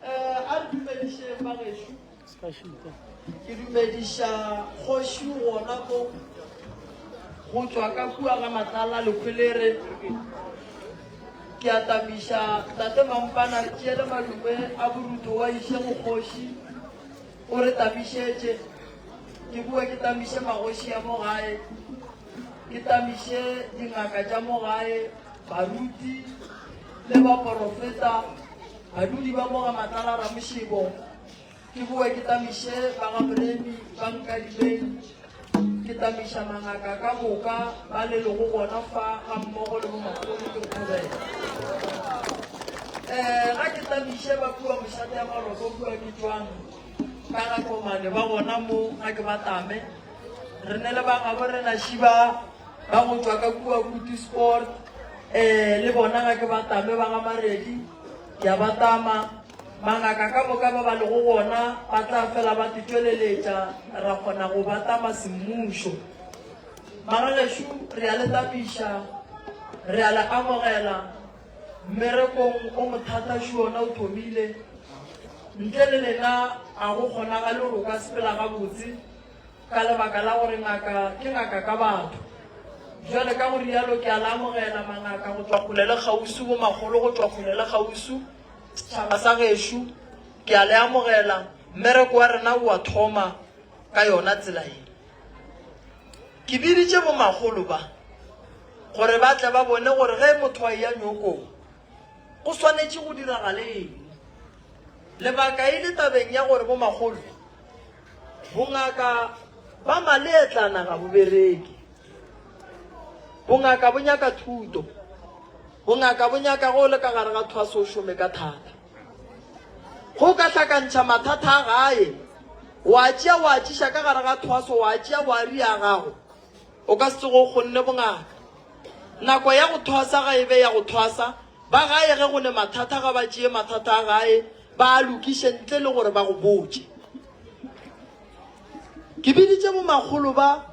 Eh, a re dumedišeng bagešo ke dumediša kgoši gona mo go tšwa ka kua ga matlala lekhwelere ke atamiša tate mampana re tšeele malume a boruto wa iše go kgoši o re tamišetše ke bua ke tamiše magoši a mo gae ke tamiše dingaka tša mo gae baruti le baporofeta badudi ba mo ga matlala ramošebo ke boe ke tamiše ba ga moremi ba nkadimeng ke tamiša mangaka ka moka ba le lego gona fa ga mmogo le bomakgolo ke kgobela um ga ke tamiše ba kua mošate ya maroko kua ke jwang ka ga komane ba gona mo ga ke ba tame re ne le ba gabo rena šiba ba go tšwa ka kua kutu sport um le bona ga ke ba tame ba ga maredi ke a ba tama mangaka ka moka ba ba lego gona ba tla fela ba titšweleletša ra kgona go ba tama semmušo magagešo re a le tamiša re a le amogela mmerekong o mothata šo ona o thomile ntle le lena a go kgonagale gore o ka sepela gabotse ka lebaka la gore ngaka ke ngaka ka batho. Bjale ka go rialo ke a le amogela mangaka go tšwa kgole le kgauswi, bomakgolo go tšwa kgole le kgauswi, setšhaba sa gešo ke a le amogela. Mmereko wa rena o a thoma ka yona tsela ye. Ke biditše bomakgolo ba gore ba tle ba bone gore ge motho a eya nyokong go swanetše go diragale eng. Lebaka e le tabeng ya gore bomakgolo Bongaka ba maleetlana ga bo bereke. Bongaka bo nyaka thuto. Bongaka bo nyaka go le ka gare ga thwaso o šome ka thata. Go ka hlakantšha mathata a gae, wa tšea wa tšiša ka gare ga thwaso, wa tšea wa ria gago, o ka se tsoge o kgonne bongaka. Nako ya go thwasa ga e be ya go thwasa, ba gae ge go ne mathata ga ba tšee mathata a gae ba a lokiše ntle le gore ba go botše. Ke biditše bomakgolo ba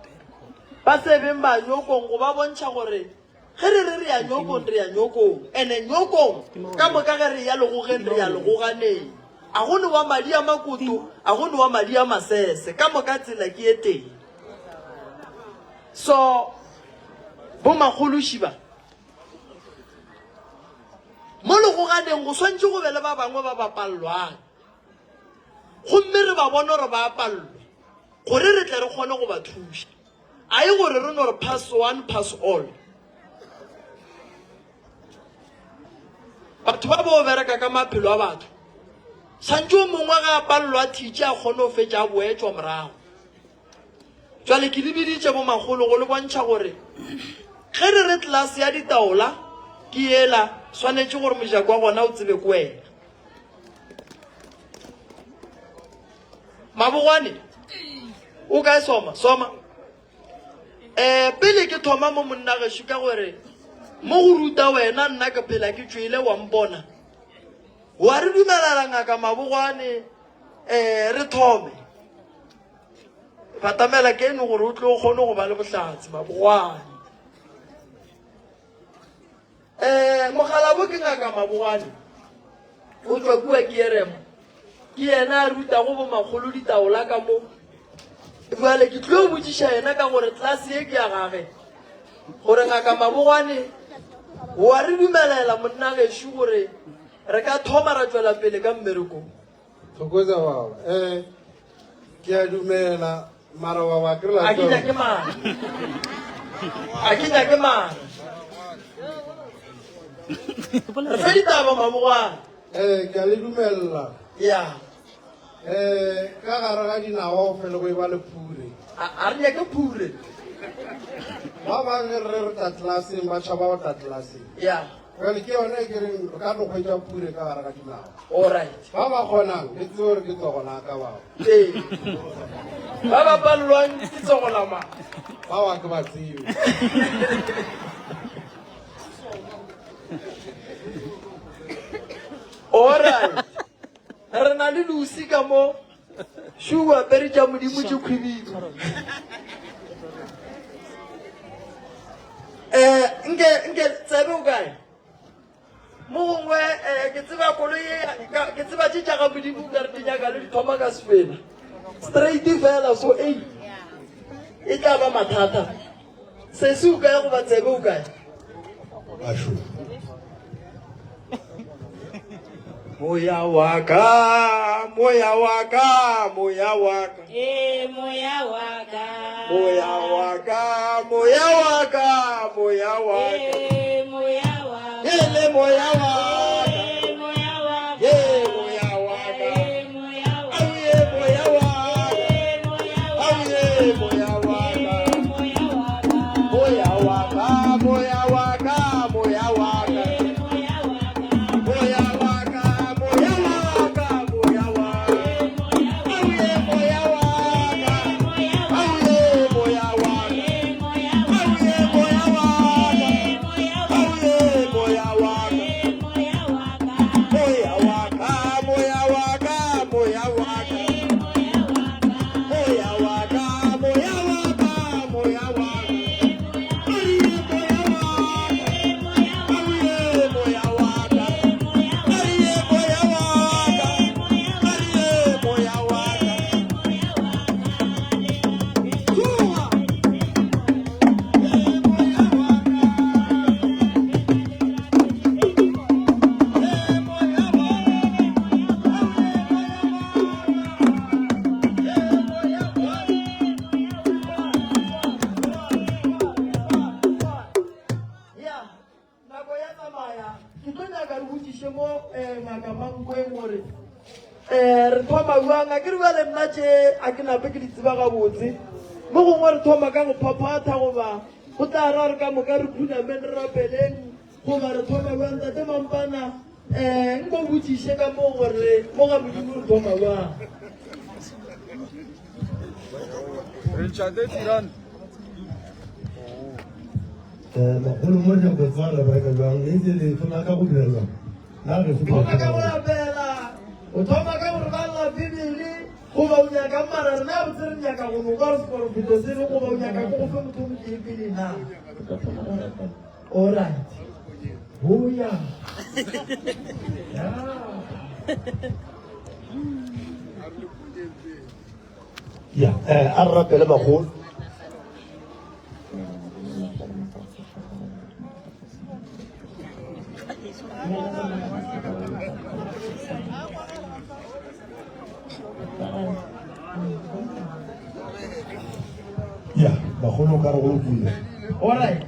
ba se beng ba nyokong go ba bontšha gore ge re re re ya nyokong re ya nyokong ene nyokong ka moka ge re ya legogeng re ya legoganeng a go ne wa madi a makoto a go ne wa madi a masese ka moka tsela ke e tee so bomakgološi ba Mo legoganeng go swantše go be le ba bangwe ba ba palelwang, gomme re ba bone gore ba a palelwa, gore re tle re kgone go ba thuša. A e gore re no re pass one, pass all. Batho ba bo bereka ka maphelo a batho. Santše o mongwe ga a palelwa a thitše a kgone go fetša a boetšwa morago. Jwale ke le biditše bomakgolo go le bontšha gore ge re re tlelase ya ditaola ke yela, swanetše gore mojako wa gona o tsebe ke wena. Mabogwane, o kae soma? Soma. Eh, pele ke thoma mo monna gešo ka gore mo go ruta wena nna ke phela ke tšwele wa mpona. Wa re dumelela ngaka Mabogwane eh re thome. Batamela ke eno gore o tle o kgone go ba le bohlatse Mabogwane. Eh mogalabo ke ngaka Mabogwane. O tšwa kua Kierem. Ke yena a rutago bomakgolo ditaola ka mo. Bjale ke tlo botšiša yena ka gore tlase ye ke ya gage. Gore ngaka Mabogwane wa re dumelela monna gešo gore re ka thoma ra tšwela pele ka mmerekong. Thokoza baba. Eh ke a dumela mara baba ke la. A ke nyake mara. A ke nyake mara. Re fe ditaba mabogwane. Eh ke a le dumella. Ya. Eh ka gare ga dinawa go fele go e ba le phure. A re nyake phure. Ba bangwe re re tla tlelaseng ba tšhaba go tla tlelaseng. Ya. Bjale ke yone e ke reng re ka no hwetša pure ka gare ga dinao. Alright. Ba ba kgonang le tsebe gore ke tsogo la ka bao. Ee. Ba ba palelwang ke tsogo la mang? Ba ba ke ba tsebe. Alright. Re na le Lucy ka mo. Shu apere tša modimo tše khwibidu. Eh, nke nke tsebe o kae? Mo gongwe eh, ke tseba koloi e ke tseba tše tša ga modimo ka re di nyaka le di thoma ka sefela. Straight fela so ei. E tla ba mathata. Sesi o kae goba tsebe o kae? Ashu. Moya wa ka, moya wa ka, moya wa ka. Ee, moya wa ka. Moya wa ka, moya wa ka, moya wa ka. Ee, moya wa ka. Ele moya wa ka. Ee, moya wa ka. Ee, moya wa ka. Ee, moya wa ka. Auye moya wa ka. Ee, moya wa ka. Auye moya wa ka. Ee, moya wa ka. Moya wa ka, moya wa ka, moya wa ka. Ee, moya wa ka. Moya wa ka, moya wa ka, moya wa ka. Ee, moya wa ka. Auye moya wa ka. Ee, moya wa ka. Auye moya wa ka. Ee, moya wa ka. Auye moya wa ka. Ee, moya wa ka. Auye moya wa ka. Ee, moya wa ka. Moya wa ka, moya wa ka, moya wa ka. Ee, moya wa ka. Moya wa ka, moya wa ka, moya wa ka. Ee, moya wa ka. Auye moya wa ka. Ee, moya wa ka. Auye moya wa ka. Ee, moya wa ka. Auye moya wa ka. Ee, moya wa ka. Auye moya wa ka. Ee, moya wa ka. Tsoga. Ee, moya wa ka. Ee, moya wa ka. Ee, moya wa ka. Ya, nako ya tsamaya. Ke tlo nyaka re botšiše mo um ngaka Mankweng gore um re thoma bjang. A ke re bjale nna tše a ke nape ke di tseba gabotse. Mo gongwe re thoma ka go phaphatha goba go tla ra re ka moka re khunameng re rapeleng goba re thoma bjang. Tate Mampana um nko botšiše ka mo gore mo ga Modimo re thoma bjang. Re ntšha 30 rand. Eh, bagolo mo re nyako tseba re bereka jwang le ntse le thoma ka go dira jwang na re Thoma ka go rapela, o thoma ka go re balela Bibele, goba o nyaka mara rena botse re nyaka go no kwa re seporofeto se goba o nyaka ko go fe motho o motee pele na. Alright. Boya. Yeah. Ya, eh, a re rapele bagolo. Ya, bagolo ka re go lokile. Alright.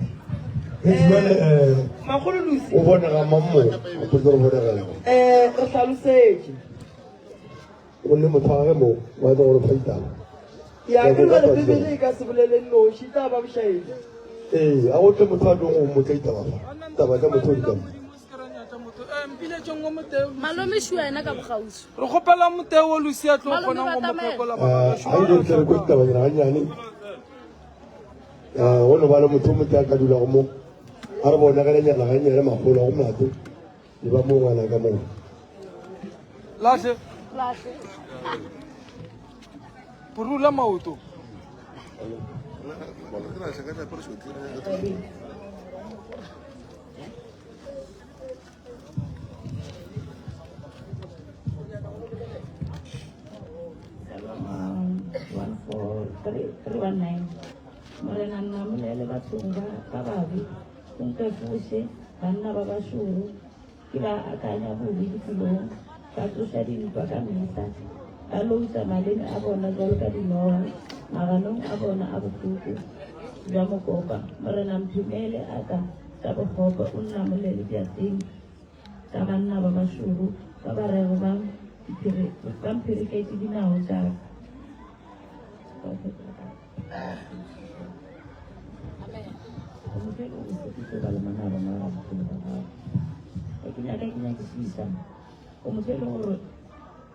Eh, jwale eh Magolo Lucy. o bonega mang mo? O potse re bonega. Eh, re hlalosetše. Gonne motho wa gage mo wa etsa gore fa ditaba. Ya ke re Bibele e ka se bolele noši e tla ba bošaedi. Ee, a go tle motho a tlong go mmotsa ditaba fa. Taba tša motho o di ka mo. Malome šo wena ka bokgauswi. Re kgopela moteo o Lucy a tlo Malome kgonang go mo batamela. phekola Eh, a ile tle re ko ditabanyana gannyane. Eh, go no ba le motho o motee a ka dulago mo. A re bonagelenyana gannyane makgolo a go molato. Le ba mo ngwana ka moo. Lahle. Lahle. Purula maoto. One four three three one nine. Morena nnamolele bathong ba ba babe. O nkefoše banna ba bašoro, ke ba akanya bobe dipelong, ba tsoša dintwa ka mehla, ba lousa maleme a bona bjalo ka dinoga, maganong a bona a bohloko bja mokopa. Morena mphemele a ka tša bokgopo, o nnamolele diatleng tša banna ba bašoro, ba ba rego ba mphereketše dinao tša ka. Ke nyaka ke nyakišiša o motho e le gore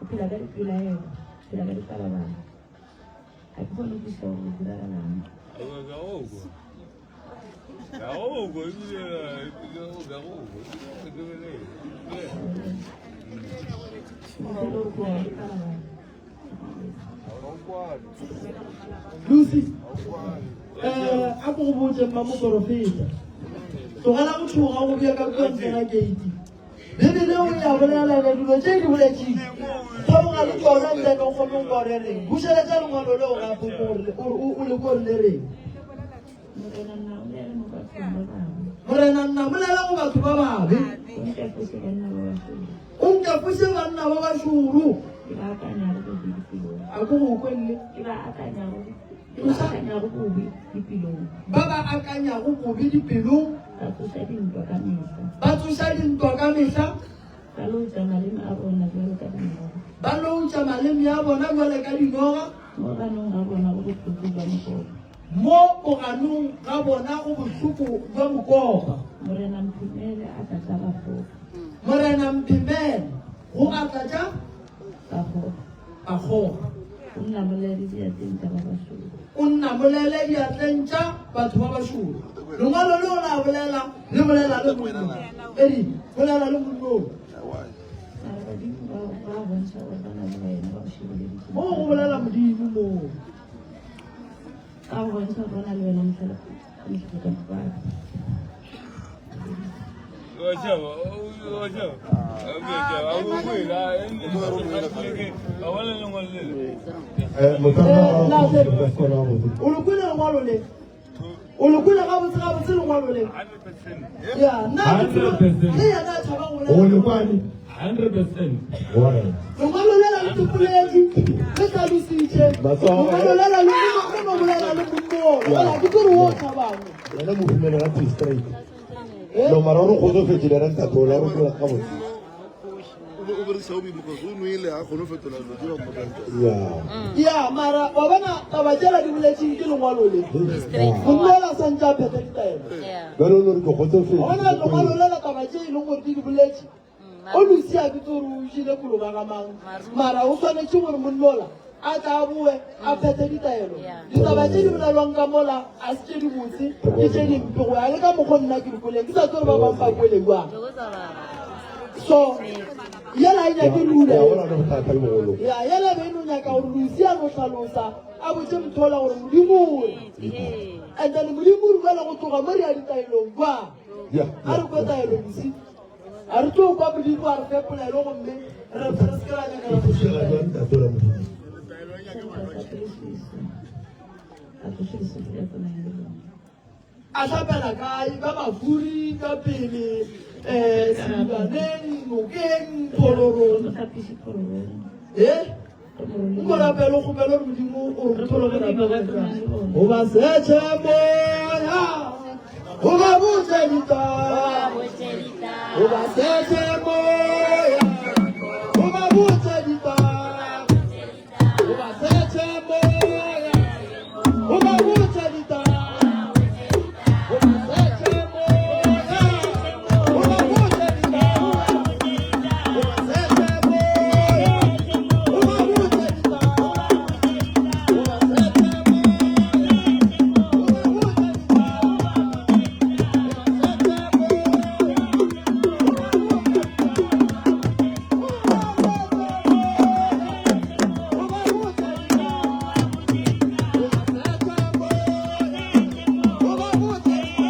o phela ka dipelaelo phela ka ditalabala ga ke kgone go kwešiša gore o diragalang. Lucy, eh, a ko go botse mma moporofeta. Tlogela go tšhoga go bja ka kua ntle ga keiti. Bibele o ya bolela le dilo tše di boletšeng. Theoga le tšona ntle le kgone go kwa gore reng. Bušeletša lengwalo leo gape gore o le ko le reng. Morena nnamolela go batho ba babe. O nkafoše banna ba bašoro. A ko go kwelle. Ba ba akanyago bobe dipelong. Ba tsoša dintwa ka mehla. Ba loutša maleme a bona bjalo ka dinoga. Ba loutša maleme a bona bjalo ka dinoga. Mo ganong ga bona go bohloko bja mokopa. Mo boganong ga bona go bohloko bja mokopa. Morena mphemele atla tša bakgopo. Morena mphemele go atla tša bakgopo. Bakgopo. O nnamolele diatleng tša ba bašoro. O nnamolele diatleng tša batho ba bašoro. Lengwalo leo la bolela le bolela le monna. Eri, bolela le monnong. Mara badimo ba ba bontšha gore ba na le wena ba go šireleditše. Mo go bolela Modimo moo. Ba go bontšha gore ba na le wena mohlala mohlala ka mokwala. O le kwele lengwalo le? O le kwele gabotse gabotse lengwalo le? Ya, nna ke tseba le yena a tšhaba go bolela. O le kwane? 100%. Lengwalo lela le topoletše, le hlalositše. Lengwalo lela le no bolela le monna o. Ke tlo re o tšhabang. Yena mohumane ga tee straight. No mara o re kgotsofetše le yena ntate ola o re kwela gabotse. O berekisa o boima cause o nwele ga kgone go fetola dilo tse ba mmotang tsona. Yeah. Ya, mara wa bona taba tšela di boletšeng ke lengwalo le. Monna ola a santše a phetha ditaelo. Bjale o no re ke kgotsofetše. Wa bona lengwalo lela taba tše e leng gore di di boletše. O Lucy a ke tse gore o jele koloba ga mang. Mara o swanetše gore monna ola a tla a boe a phethe ditaelo. Ditaba tše di bolelwang ka mola a se tše dibotse, ke tše dimpe go ya le ka mokgo nna ke di kweleng. Ke sa tsebe gore ba bangwe ba kwele bjang. So yela e nyake rula. Ya bona le bothata le bogolo. Ya yela be e no nyaka gore Lucy a no hlalosa a botše motho ola gore Modimo o re. And then Modimo o re jwale go tloga mo re ya ditaelong kwa. A re kwe taelo Lucy. A re tlo kwa Modimo a re fe polelo gomme re re se ke ra nyaka ra Thušega jwang ntate ola Modimo? A hlapela kae? Ka mafuri, ka pele, um sedibaneng, nokeng, phororong. E? Nko rapele o kgopele gore Modimo o re thole go rapela jwang. O ba setšhe moya, o ba botse ditaba. O ba setšhe moya, o ba botse ditaba. O ba setšhe moya, o ba botse ditaba. O ba setšhe moya, o ba botse ditaba. O ba setšhe moya, o ba botse ditaba. O ba setšhe moya, o ba botse ditaba. O ba setšhe moya, o ba botse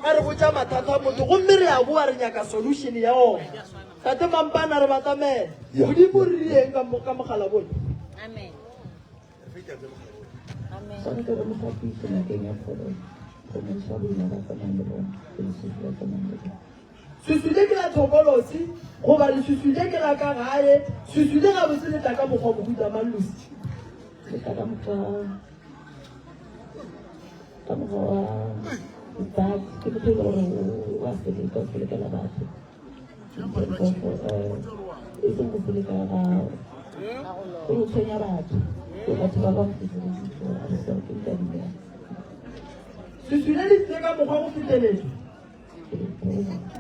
a re botša mathata a motho gomme re a boa re nyaka solution ya ona tate mampana re batamela modimo re rieng ka mogala bole Amen. Swanetše re mo hlapiše nokeng ya phororo, go mo iša boima ba tsamayang le bona, le leswiswi la tsamayang le bona. Swiswi le ke la thokolosi goba leswiswi le ke la ka gae? Swiswi le gabotse le tla ka mokgwa mohuta mang, Lucy? Le tla ka mokgwa, ka mokgwa wa. But ke motho e le gore o a seleka, o selekela batho. E seng go seleka ga o tshwenya batho. Batho ba bangwe ke sebeditse gore a botsa ke nka dumela. Seswile le tlile ka mokgwa go feteletša.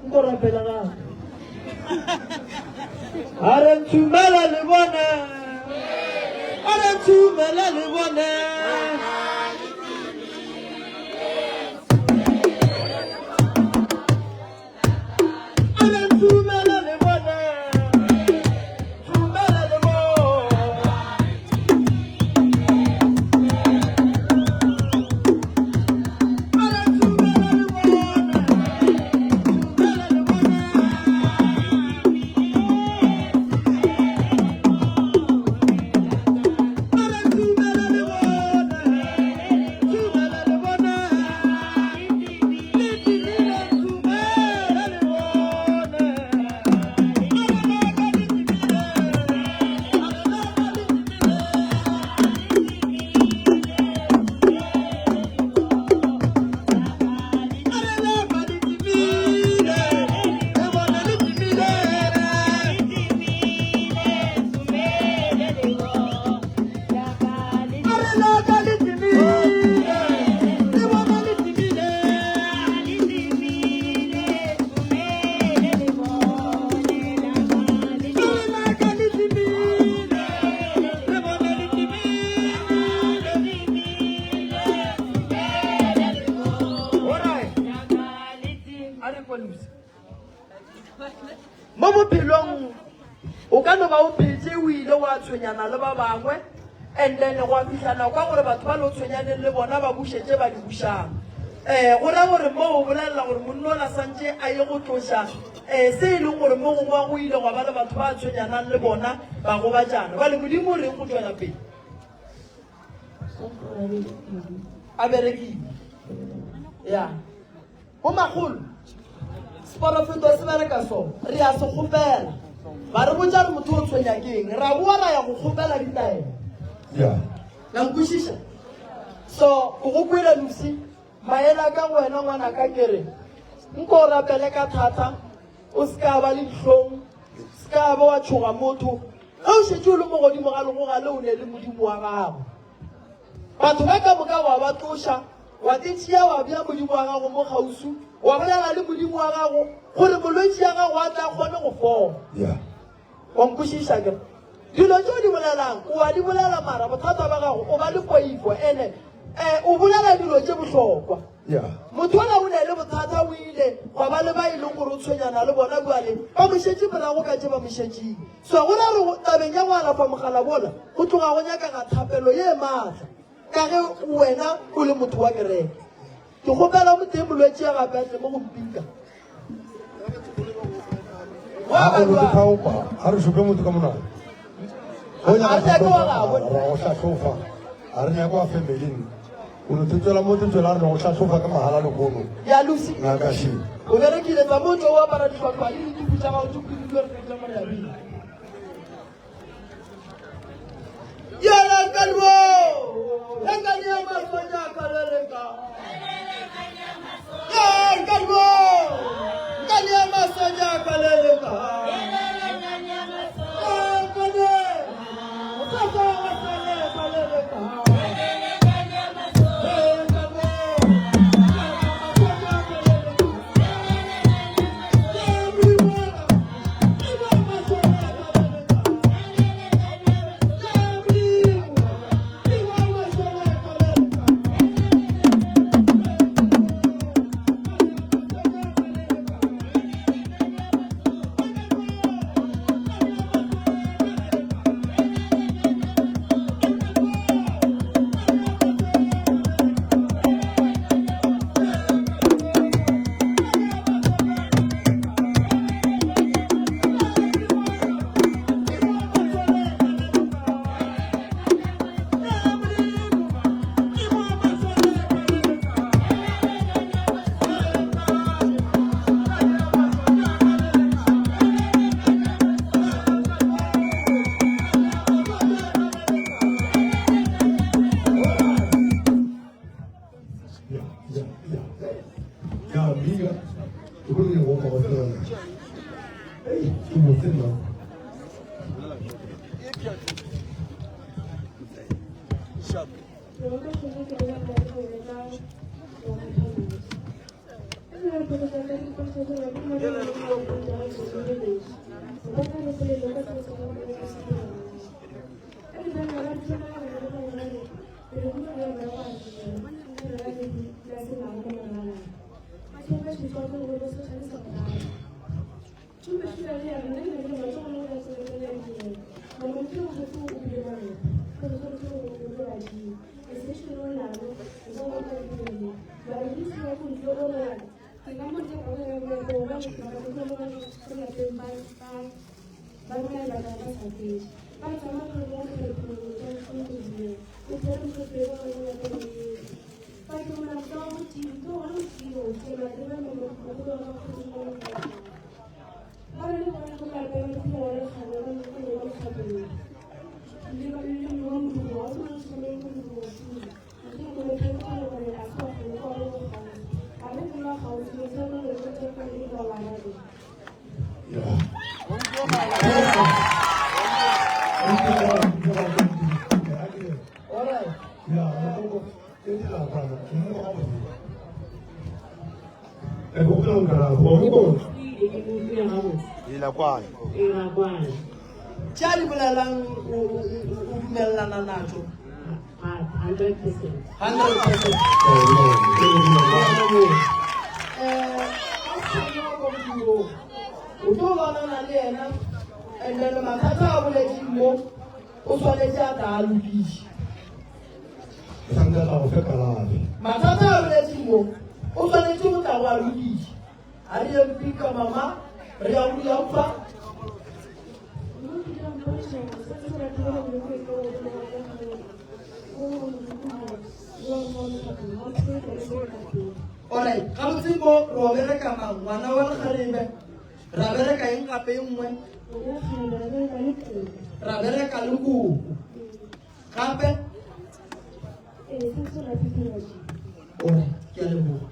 Nko rapela gape. A re nthumela le bone. A re nthumela le bone. A re nthumela le bone. Thumela le bone. Mo bophelong o ka no ba o phetše o ile wa tshwenyana le ba bangwe and then gwa fihla nako ya gore batho ba le o tshwenyaneng le bona ba buše tše ba di bušang. Um go ra gore mo o bolelela gore monna ola santše a ye go tloša um se e leng gore mo gongwe go ile gwa ba le batho ba tshwenyanang le bona ba gobatšana. Bjale Modimo o reng go tšwela pele? A berekile. Ya. Bomakgolo, seporofeto se bereka so, re a se kgopela. Ba re botša re motho o tshwenya ke eng, ra boa ra ya go kgopela ditaelo. Yeah. La nkwešiša? So, o go kwele Lucy, maele a ka go wena ngwanaka ke re, nko o rapele ka thata, o se ka ba le dihlong, se ka ba wa tšhoga motho. Ge o šetše o le mo godimo ga legoga le o ne le Modimo wa gago. Batho ba ka moka wa ba tloša, wa te tšea wa bea Modimo wa gago mo kgauswi, wa bolela le Modimo wa gago gore molwetši ya gago a tle a kgone go fola. Yeah. Wa nkwešiša ke? Dilo tše o di bolelang, o a di bolela mara bothata ba gago o ba le poifo ene eh, o bolela dilo tše bohlokwa. Yeah. Motho ola o ne le bothata o ile gwa ba le ba e leng gore o tshwenyana le bona bjale ba mo šetše morago ka tše ba mo šetšeng. So go ra gore tabeng ya go alafa mogala bola go tloga go nyakega thapelo ye maatla ka ge wena o le motho wa kereke. Ke kgopela motee molwetši ya gape a tle mo go mpika. A o no thaopa, a re šupe motho ka monwana. Go nyaka A re nyake wa gabo. ra go hlahlofa, a re nyake wa familing. O no tswela mo tswela re go hlahlofa ka mahala lehono. Ya Lucy. Ngaka she. O berekile tsa motho o apara dihlwahlwa le dituku tša gago tše khwibidu re tla mo re ya bina. Yala kalwo. Engane masonya kaleleka. Yala kalwo. Engane masonya kaleleka. Engane. Sasa wasale kaleleka. Engane. Tše a di bolelang o dumelelana natšo? 100%. 100%. O tlo bonana le yena and then mathata a boletšeng mo o swanetše a tla a lokiše. Mathata a boletšeng mo o swanetše go tla go a lokiša. A re yeng pika mama, re ya go ya fa. Alright, gabotse mo ro bereka mang ngwana wa lekgarebe ra bereka eng gape e nngwe ra bereka le koko gape Alright, ke a leboga.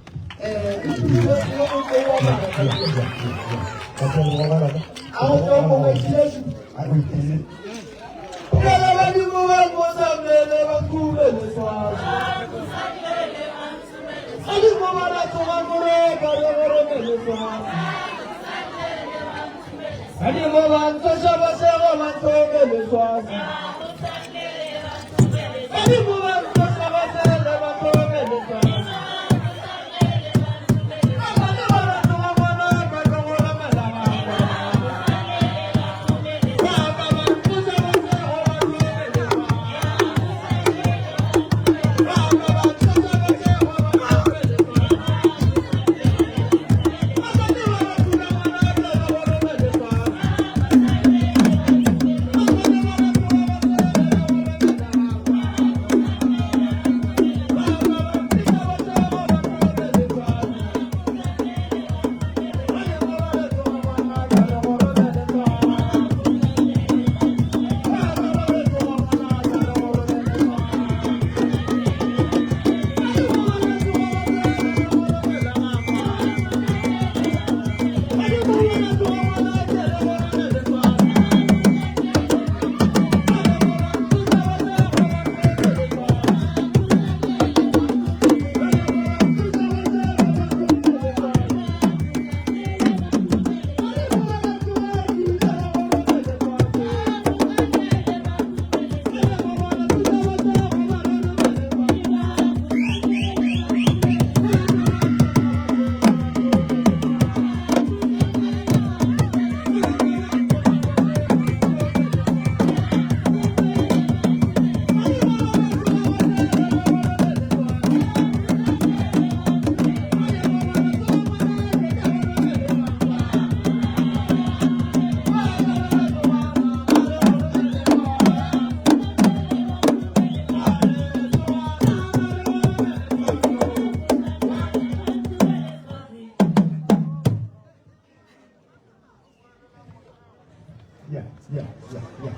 Ya, ya, ya, ya.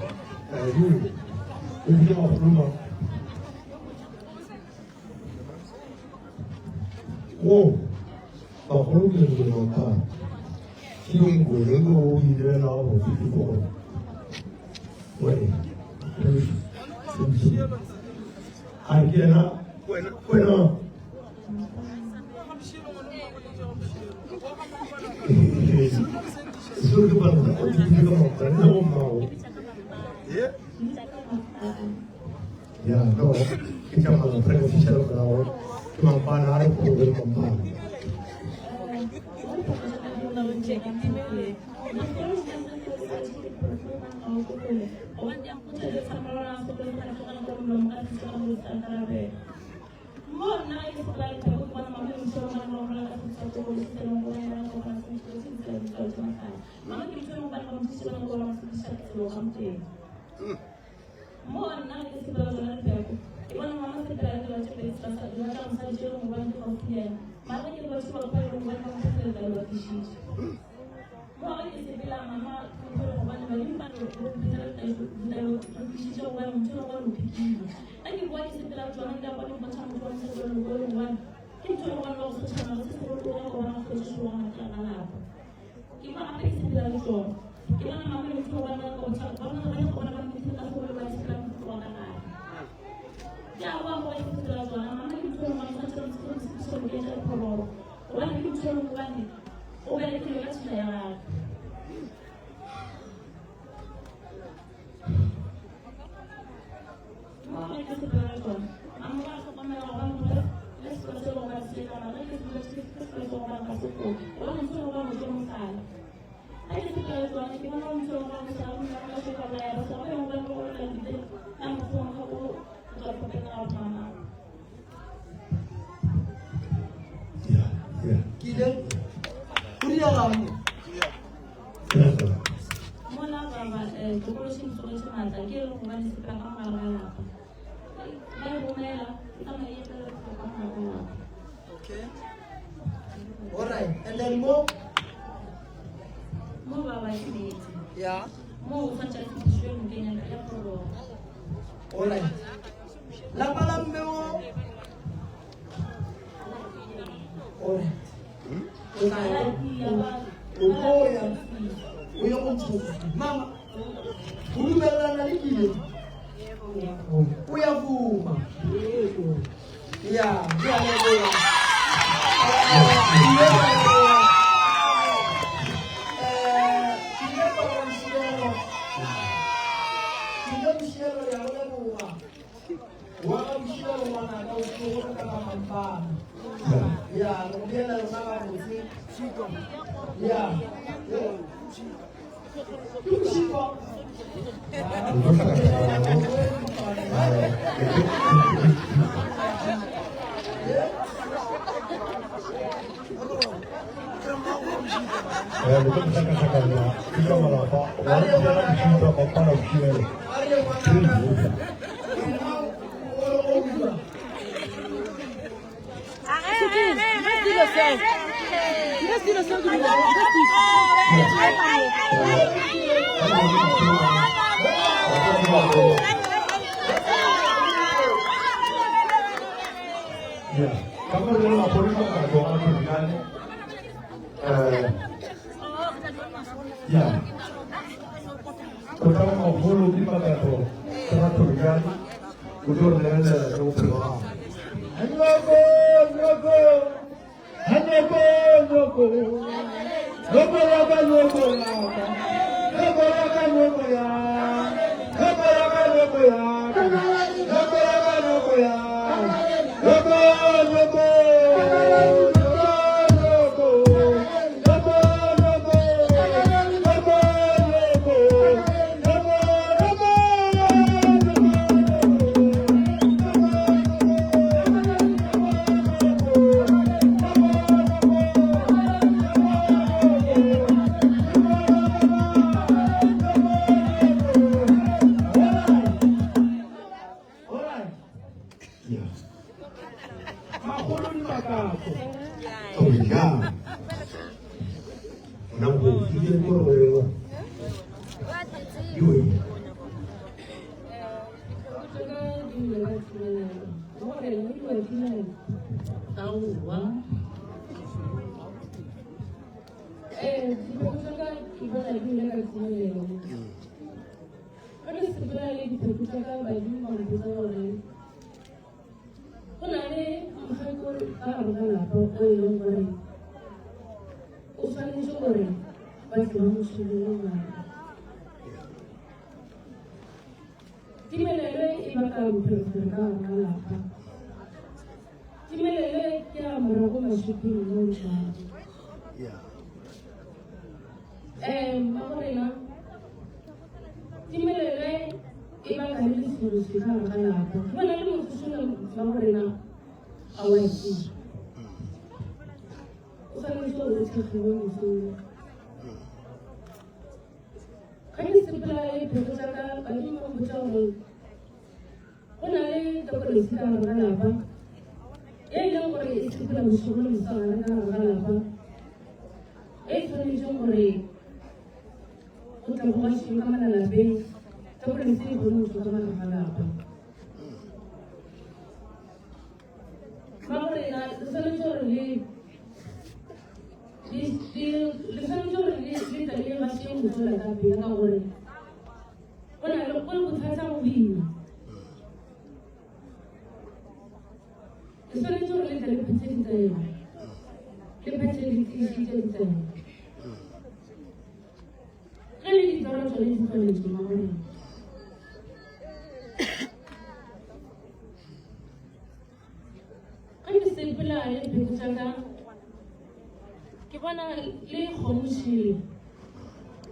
Ruri. O bile wa go roma. Wo, bagolo ke le motha. Ke yo nko yo o ile la go ke go. Wait. A ke yena wena wena seo ke bana o thutile ka maoto nna go mmago ya no ke tša malapa re ka fišela morago ke mampana a re kgobe le mampana. Ke ile go diega mo. Mola baba sekolo se ntsogetše maatla ke e le gobane se ka mogare ga lapa ba e romela e tsamaye e tswele ka mogare ga lapa. Okay. All right. And then mo Mo baba ke meetse. Yeah. Mo o tshwanetse a fetišwe nokeng ya phororo. All right. Lapa la mme o. All right. O tla ya o tlo ya o ye go ntšha mama o dumelelana le kile o ya vuma ya ke a leboga. Ke a leboga. Ke ile ka mošielo ke ile mošielo ya go leboga wa ga mošielo ngwanaka o tlo ka ga mampana ya re go beela lona gabotse ya ke mošikwa. Le tlo hlakahlakanya ke ka malapa wa re mampana bošilo. Ka mo re makgolo ka makato a Thobekane. Ya. Go tla makgolo ke makato tsa Thobekane. O tlo re lebelela ka bophelo ba gagwe. Nyoko, nyoko, nyoko, nyoko, nyoko ya ka, nyoko ya ka, nyoko ya ka, nyoko ya, nyoko ya ka, nyoko ya ka, nyoko ya ka, nyoko ya, nyoko, nyoko, nyoko, nyoko, nyoko, nyoko, nyoko, nyoko, nyoko, Makgolo di makatso. Oh yeah. Nna go ke ke gore wena. Iwe. Aowa. Dilo tsa ka ke bona di ile ka tshwanelo. Re sepela le dipheko tša ka badimo ba mpotsa gore go na le mokgekolo ka gare ga lapa o e leng gore o swanetše gore ba tle ba mo šomele ngwana. Timelelo e baka boferefere ka gare ga lapa. Timelelo ke ya morago mašuping mo ntšwago. Um mmagorena, timelelo e baka le leswiswi ka gare ga lapa. Go na le motho šola mmagorena a wa e tseba. O swanetše gore o thekgiwe mosong. Ge ke sepela le dipheko tša ka, badimo ba mpotša gore go na le tokolesi ka gare ga lapa e e leng gore e sepela bošego le mosegare ka gare ga lapa e e tshwanetšeng gore go tla go gašiwe ka mona lapeng tokolesi e kgone go tšwa ka gare ga lapa. Mmago-rena, le swanetše gore le le swanetše gore le le tle le gaše mosola ka pela ka gore go na le go bothata go boima. Le swanetše gore le tle le phethe ditaelo, le phethe le tiišitše ditaelo. Ge le ditoro tšone di tsweletše mmago-rena. Ge ke sepela le dipheko tša ka, ke bona le kgomo šele,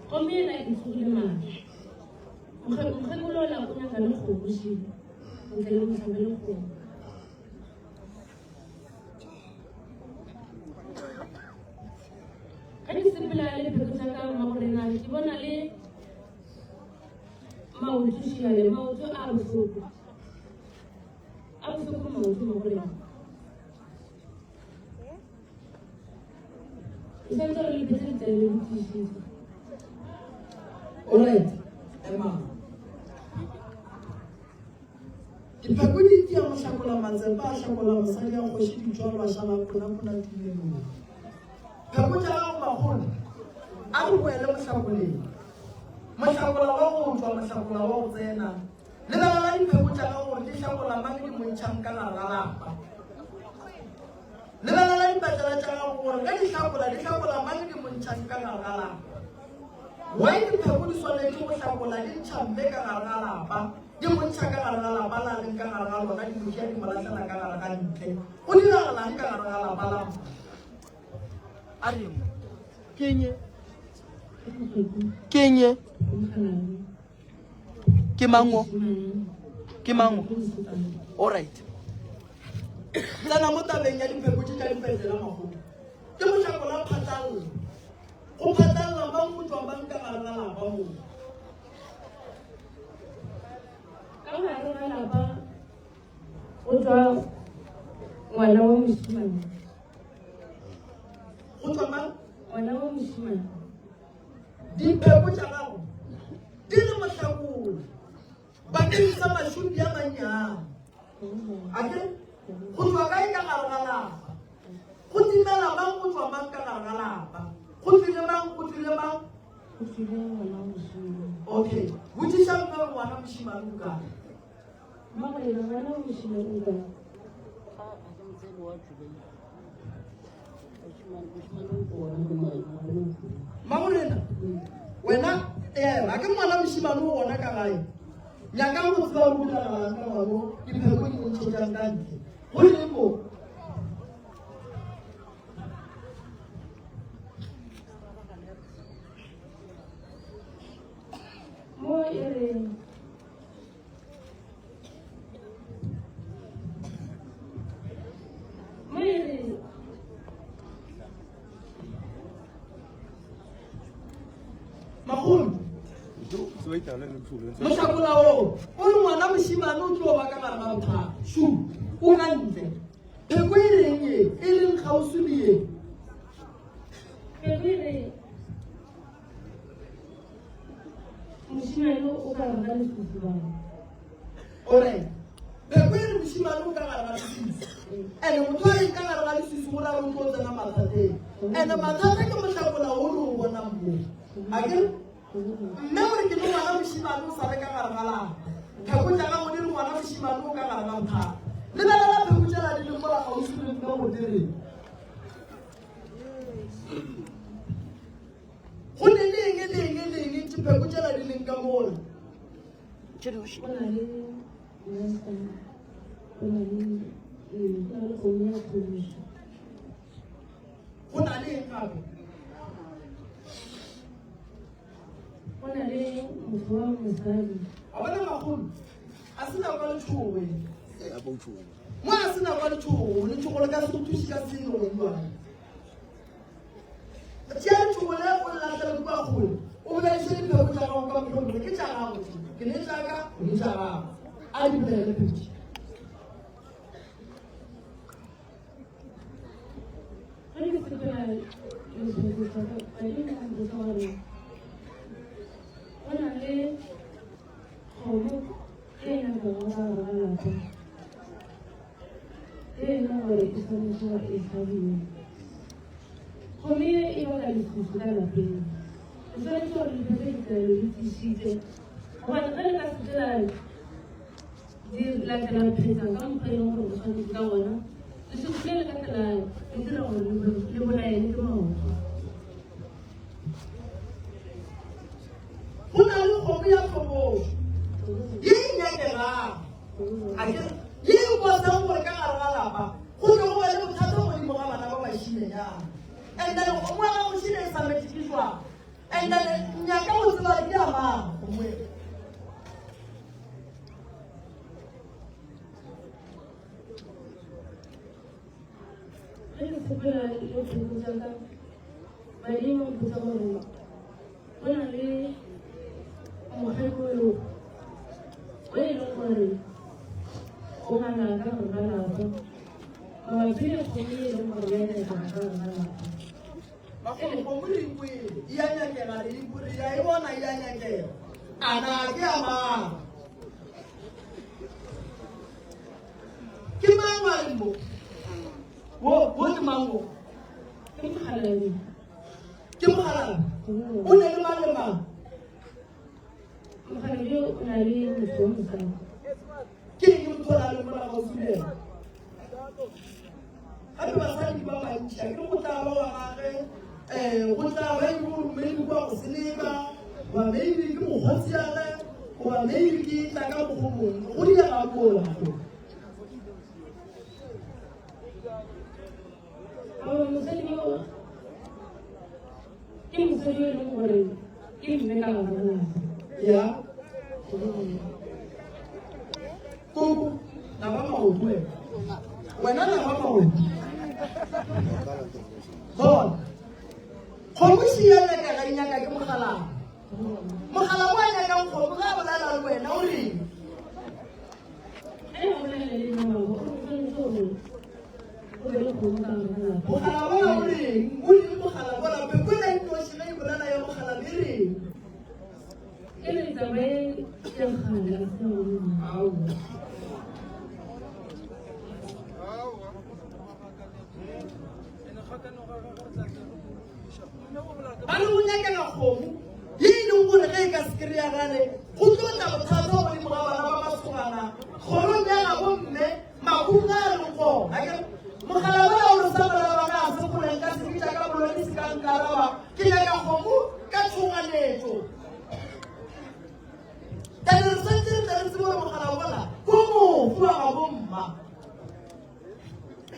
kgomo yela e tsogile maatla. Mokgekolo ola o nyaka le kgomo šele, ntle le mohlabe le kgomo. Ge ke sepela le dipheko tša ka mmagorena, ke bona le maoto šele, maoto a bohloko. A bohloko maoto mo go rena. E santse re le phetse ditsela le botišitse. Alright, emang. Dipheko di itia mohlakola matsepa a hlakola mosadi a kgoši ditšwalo a šala ponapona tumelong. Pheko tša gago makgolo a re boele mohlakoleng. Mohlakola wa go tšwa, mohlakola wa go tsena. Lebelela dipheko tša gago gore di hlakola mang di mo ntšhang ka gare ga lapa. Lebelela dipatela tša gago gore ge di hlakola di hlakola mang di mo ntšhang ka gare ga lapa. Why dipheko di swanetše go hlakola di ntšha mme ka gare ga lapa, di mo ntšha ka gare ga lapa la leng ka gare ga lona di mo tšea di mo lahlela ka gare ga ntle. Go diragalang ka gare ga lapa la mma? A re mo. Keng e? Keng e? Ke mang o? Ke mang o? Alright. Tsena mo tabeng ya dipheko tše tša dipetlela makgolo. Ke mohlako la phatlallo. Go phatlalla mang go tšwa mang ka gare ga lapa moo? Ka gare ga lapa go tšwa ngwana wa mošemane. Go tšwa mang? Ngwana wa mošemane. Dipheko tša gago di le mohlakong bakeng sa mašupi a mannyane. A ke go tšwa kae ka gare ga lapa? Go timela mang go tšwa mang ka gare ga lapa? Go tlile mang go tlile mang? Go tlile ngwana mošemane. Okay, botšiša mme gore ngwana mošemane o kae. Mmagorena, ngwana wa mošemane o kae? Mmagorena, wena ema ke ngwana mošemane o gona ka gae. Nyakang go tseba gore go diragalang ka ngwano, dipheko di mo ntšhetšang ka ntle. Go reng mo? Mo e re Mo e re Makgolo. Mohlakola o o re ngwana mošemane o tlo ba ka gare ga bothata. Shu, o ka ntle. Pheko e reng ye e leng kgauswi le ye? Pheko e re Mošemane o ka gare ga leswiswi bana. O re, Pheko e re mošemane o ka gare ga leswiswi. Ene motho a leng ka gare ga leswiswi go ra gore o tlo tsena mathateng. Ene mathata ke mohlakola o re o bonang mo. A ke re? Mme o re ke le ngwana mošemane o sa le ka gare ga lapa. Pheko tša gago di re ngwana mošemane o ka gare ga bothata. Lebelela pheko tšela di leng mola kgauswi le mme go di reng. Go ne le eng le eng le eng dipheko tšela di leng ka mola. Go na le monster, go na le ee, go na le kgomo ya kgomišo. Go na le eng gape? Go na le motho wa mosadi. A bona makgolo a se na kwa letšhogo e. Mo a se na kwa letšhogo, letšhogo le ka se go thuše ka selo go bua. Tšea letšhogo le o le lahlele kua kgole, o bolediše dipheko tša gago ka mohlomongwe ke tša gago tše, ke ne tša ka, o ne tša gago. A di bolele pheko tše. Ge ke sepela le dipheko tša ka, badimo ba mpotša gore go na le kgomo e nyakago ka gare ga lapa. E e leng gore e swanetše gore e hlabiwe. Kgomo ye e baka leswiswi ka lapeng. Le swanetše gore le phethe ditaelo le tiišitše, gobane ge le ka se ke la di latela phetha ka mokgwa e leng gore o swanetše ka gona, leswiswi le le ka tla le dira gore le bolaele ke maoto. Go na le kgomo ya tlhobošo ye e nyakegago. Akere ye e bontshang gore ka gare ga lapa go tlo go ba le bothata godimo ga bana ba bašimenyana. And then kgomo ya gago šile e sa metikišwang. And then nyaka go tseba ke ya mang kgomo e. Ge ke sepela le pheko tša ka, badimo ba mpotša gore go na le mokgekolo o e leng gore o ngala ka gare ga lapa mabapi le kgomo e leng gore ya nyakega ka gare ga lapa. Makgolo, kgomo re e kwele, e a nyakega, re e re a e bona e a nyakega. A na ke ya mang? Ke mang wa reng mo? Wo, wo ke mang wo? Ke mokgalabje. Ke mokgalabje. O ne le mang le mang? Mokgalabje o na le motho wa mosadi. Ke eng motho o na le mola gaufi le ena? Gape basadi ke ba bantši, a ke re go tla ba wa gage, um go tla ba e le maybe kwa go seleba, goba maybe ke mokgotsi ya ge, goba maybe ke tla ka mokgwa mongwe. Go direga koo lapeng. Goba mosadi yo ke mosadi yo e leng gore ke mme ka gare ga lapa. Ya. Koko, na ba maoto wena. Wena na ba maoto. Bona. Kgomo še ya nyakega e nyaka ke mogalana. Mogala o a nyakang kgomo ge a bolela le wena o reng? Ge a bolela le nna mama, o re tshwanetse gore o be le kgomo ka gare ga lapa. Mogala bola o reng? O reng mogala bola? Pekwe e nnoši ge e bolela ya mogala be reng? E re taba e ya kgale a se ya gona. Aowa. Ba re go nyakega kgomo ye e leng gore ge e ka se kry-agale go tlo tla bothata godimo ga bana ba masogana kgorong ya gabo mme mahung a a leng gona. Akere mogala wola o re sa bolela ba ka se kgole nka se bitša ka bolodi se ka nkaraba ke nyaka kgomo ka tšhoganetšo. Ene re santse re tle re tsebe gore mogala wola ko mofu wa gabo mma.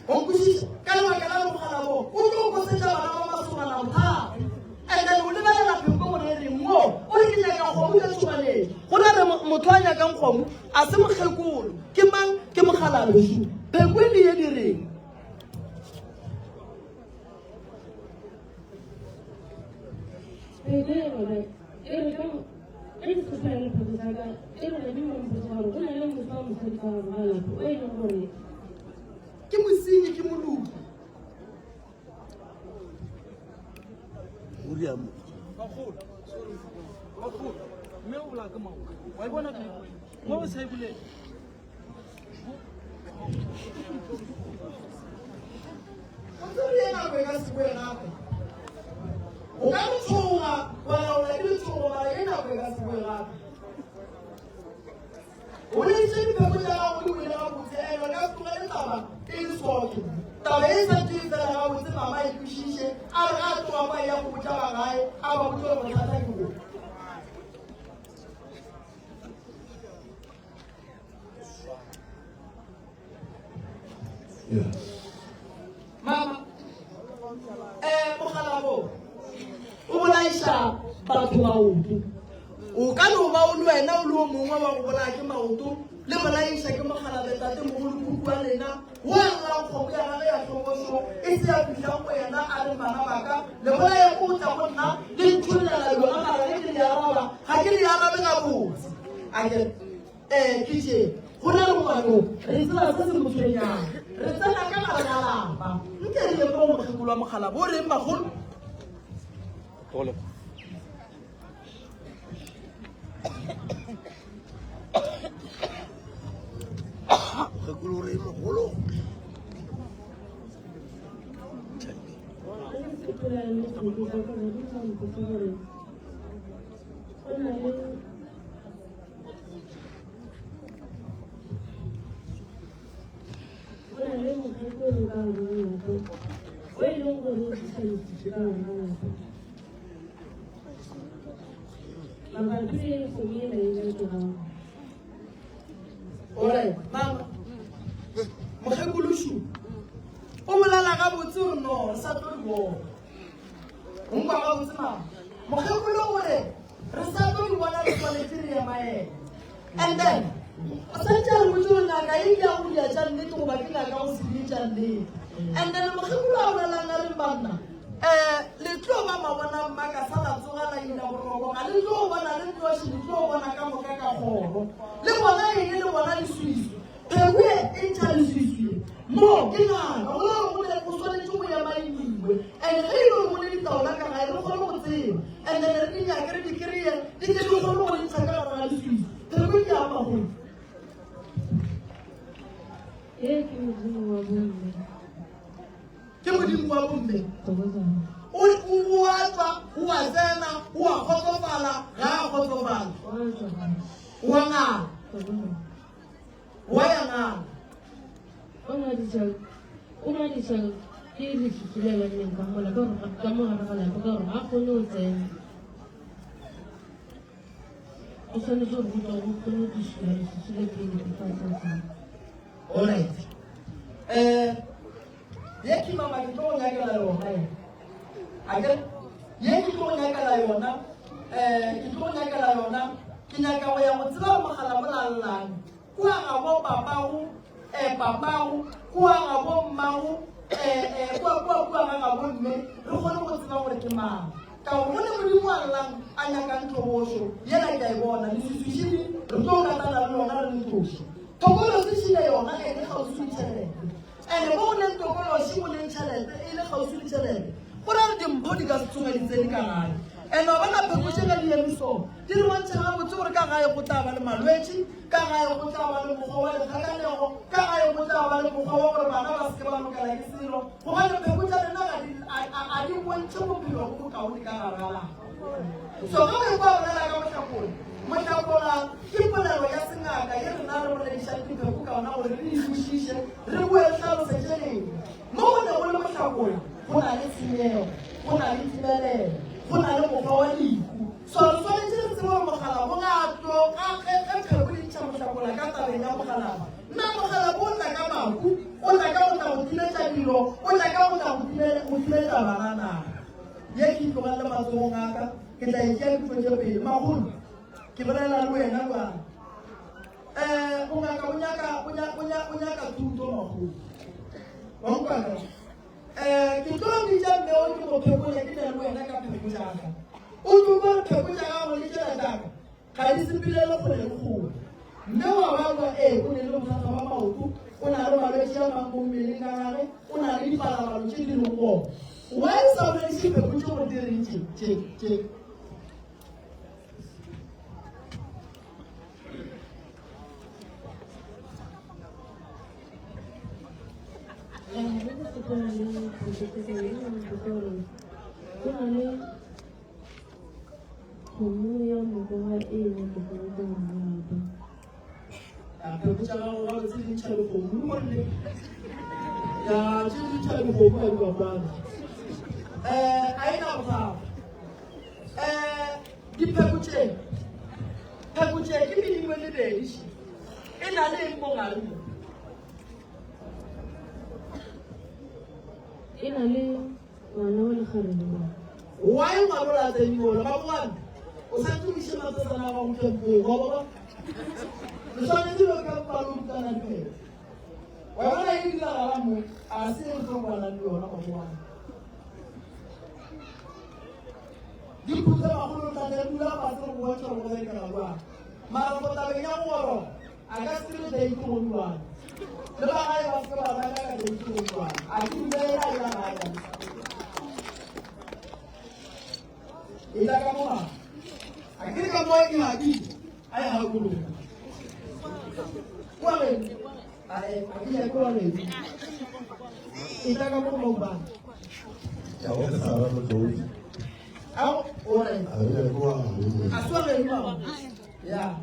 O nkwešiša? Ka lebaka la mogala wo, o tlo kosetša bana ba masogana bothata. And then o lebelela pheko gore e reng mo, o re ke nyaka kgomo ka tšhoganetšo. Go na re motho a nyakang kgomo a se mokgekolo, ke mang? Ke mokgalabje. Pheko e le ye di reng? Pheko e gona e re ka ge ke sepela le pheko tsa ka e re godimo ba mpotsa gore go na le motho wa mosadi ka gare ga lapa o e leng gore Ke mosenyi, ke moloki. Bagolo, sorry, bagolo, mme o bolaya ka maoto. Wa e bona pheko e? Mo o sa e bolele. O tsere ye nako e ka se boe gape. O ka no tšhoga wa laola ke letšhogo mara ye nako e ka se boe gape. O boleditše dipheko tša gago di wele gabotse and re ka se tlogele taba e le soke. Taba e sa tšee fela gabotse mama e kwešiše a re ga a tloga kwa e ya go botša ba gae a ba botše gore bothata ke bo. Mama, eh, mogala wo o bolaiša batho maoto. O ka no ba o le wena o le o mongwe wa go bolaya ke maoto le bolaiša ke mogala betate mogolo wa lena wo a llang kgomo ya gage ya hlokošo e se ya fihlang go yena a re bana baka le bolaya ko tla go nna le ntšhollela yona mara ge ke le araba ga ke le arabe gabotse a ke Ee, ke tše. Go na le ngwano, re tseba se se mo tshwenyang. Re tsena ka gare ga lapa. Nke re ye mo mokgekolo wa mogala bo reng bagolo? Mokgekolo o reng mogolo? Go na le Go na le mokgekolo ka gare ga lapa o e leng gore o tlisa leswiswi ka gare ga lapa. Mabapi le kgomo ela e nyakegago. Alright, mama. Mokgekološu o bolela gabotse gore no re sa tlo di bona. O nkwa gabotse mama. Mokgekolo o re Re sa tlo di bona re swanetše re emaema. And then o santse a re botse gore ngaka e ke ya go dia tša nnete goba ke ngaka go se die tša nnete. And then mokgekolo a bolelang a reng banna um le tlo ba mabona mma ka sa la tsoga la ina boroko ga le tlo bona le nnoši le tlo bona ka moka ka kgoro le bona eng le bona leswiswi Pheko e e ntšha leswiswi mo ke ngaka go gore go ne go swanetše go ema emiwe and ge e le gore go ne ditaola ka gae re kgone go tseba and then re di nyake re di kry-e di tle di kgone go ntsha ka gare ga leswiswi. Pheko ke ya magolo. Ee, ke modimo wa bomme. Ke modimo wa bomme. O o a tswa, o a tsena, o a kgotsofala, ga a kgotsofala. O a ngala. Wa ya ngala. O ngwadiša o ngwadiša ke leswiswi le la nneng ka mola ka gore ka mo gare ga lapa ka gore ga a kgone go tsena. O swanetše gore go tla go kgone go tlošiwa leswiswi le pele before a tla tsena. Alright. Eh, ye ke mama ke tlo go nyakela yona ye. A ke ye ke tlo go nyakela yona eh ke tlo go nyakela yona ke nyaka go ya go tseba mogala molallang kua ga bo papago eh papago kua ga bo mmago eh eh kua kua kua ga ga bo mme re kgone go tseba gore ke mang ka gore go ne modimo a llang a nyakang tlhobošo yena ke a e bona leswiswišidi re tlo katana le lona re le tloše thokolosi šile yona ene kgauswi le tšhelete ene mo go leng tokološi go leng tšhelete e le kgauswi le tšhelete go ra re dimpho di ka se tsoge di tsene ka gae ene wa bona pheko tše ge di eme so di re bontšha gabotse gore ka gae go tla ba le malwetši ka gae go tla ba le mokgwa wa dikgakanego ka gae go tla ba le mokgwa wa gore bana ba seke ba lokela ke selo gobane pheko tša rena ga di bontšhe bophelo bo bokaone ka gare ga lapa so ge o ekwa bolela ka mohlakong mohlakola ke polelo ya sengaka ye rena re boledišang dipheko ka ona gore re di kwešiše re boe re hlalosetše lena mo go ne go le mohlakola go na le tshenyego go na le timelelo go na le mokgwa wa lehu so re swanetše re tsebe gore mogala bo ga tlo ga ge ge pheko di ntšha mohlakola ka tabeng ya mogalaba na mogala bo o tla ka mahu o tla ka go tla go timetša dilo o tla ka go tla go timetša bana na ye ke itlogelele matsogong a ka ke tla e tšea ke tšwetše pele magolo ke bolela le wena jang um bongaka o nyaka o nyaka o nyaka thuto magolo wa nkwa ka um ke tlo bitša mme o ke mo phekola ke na le wena ka pheko jaaka o tlo kwa pheko tša gago le tšela jaaka ga di sepelele kgole le kgole mme wa balwa ee o ne le bothata ba maoto o na le malwetši a mang mo mmeleng ka gage o na le dipalabalo tše di leng gona why o sa bolediše pheko tše gore di reng tše tše tše Ge ke sepela le pheko tše dingwe, ke gore go na le. Kgomo ya mokoga e nyakega ka gare ga lapa. Ya pheko tša gago gabotse di ntšha dikgomo le monne. Ya tše di ntšha dikgomo ga di bapale. A e na bothata. Dipheko tše pheko tše ke medimo e mebedi še. E na le eng mo gare mo? E na le ngwana wa lekgarebe mo. Why ngwana o la tsene mola? Mabogane, o santse o iše matsetsana a gago kempong, wa bona? Le swanetše lo kempa lo rutana dipheko. Wa bona e diragala mo, a se e re tlo kwanang le yona mabogane. Diphuthe bagolo tla tle re dula fatshe re go bontšha gore go berekega jwang. Mara for tabeng ya go goroga, a ka se kry date go one. Le ba gae ba se ke ba ba nyaka date go one. A ke dumela a ya gae ka E tla ka mo mang? A ke re ka mo e hakile, a e hakologa. Kwa geno? A e, a ke nyake wa geno. E tla ka mo go maubane. Ya go ke Sarah Motloutse. Ao, o re. A re nyake wa geno. A se wa geno mama? Ya.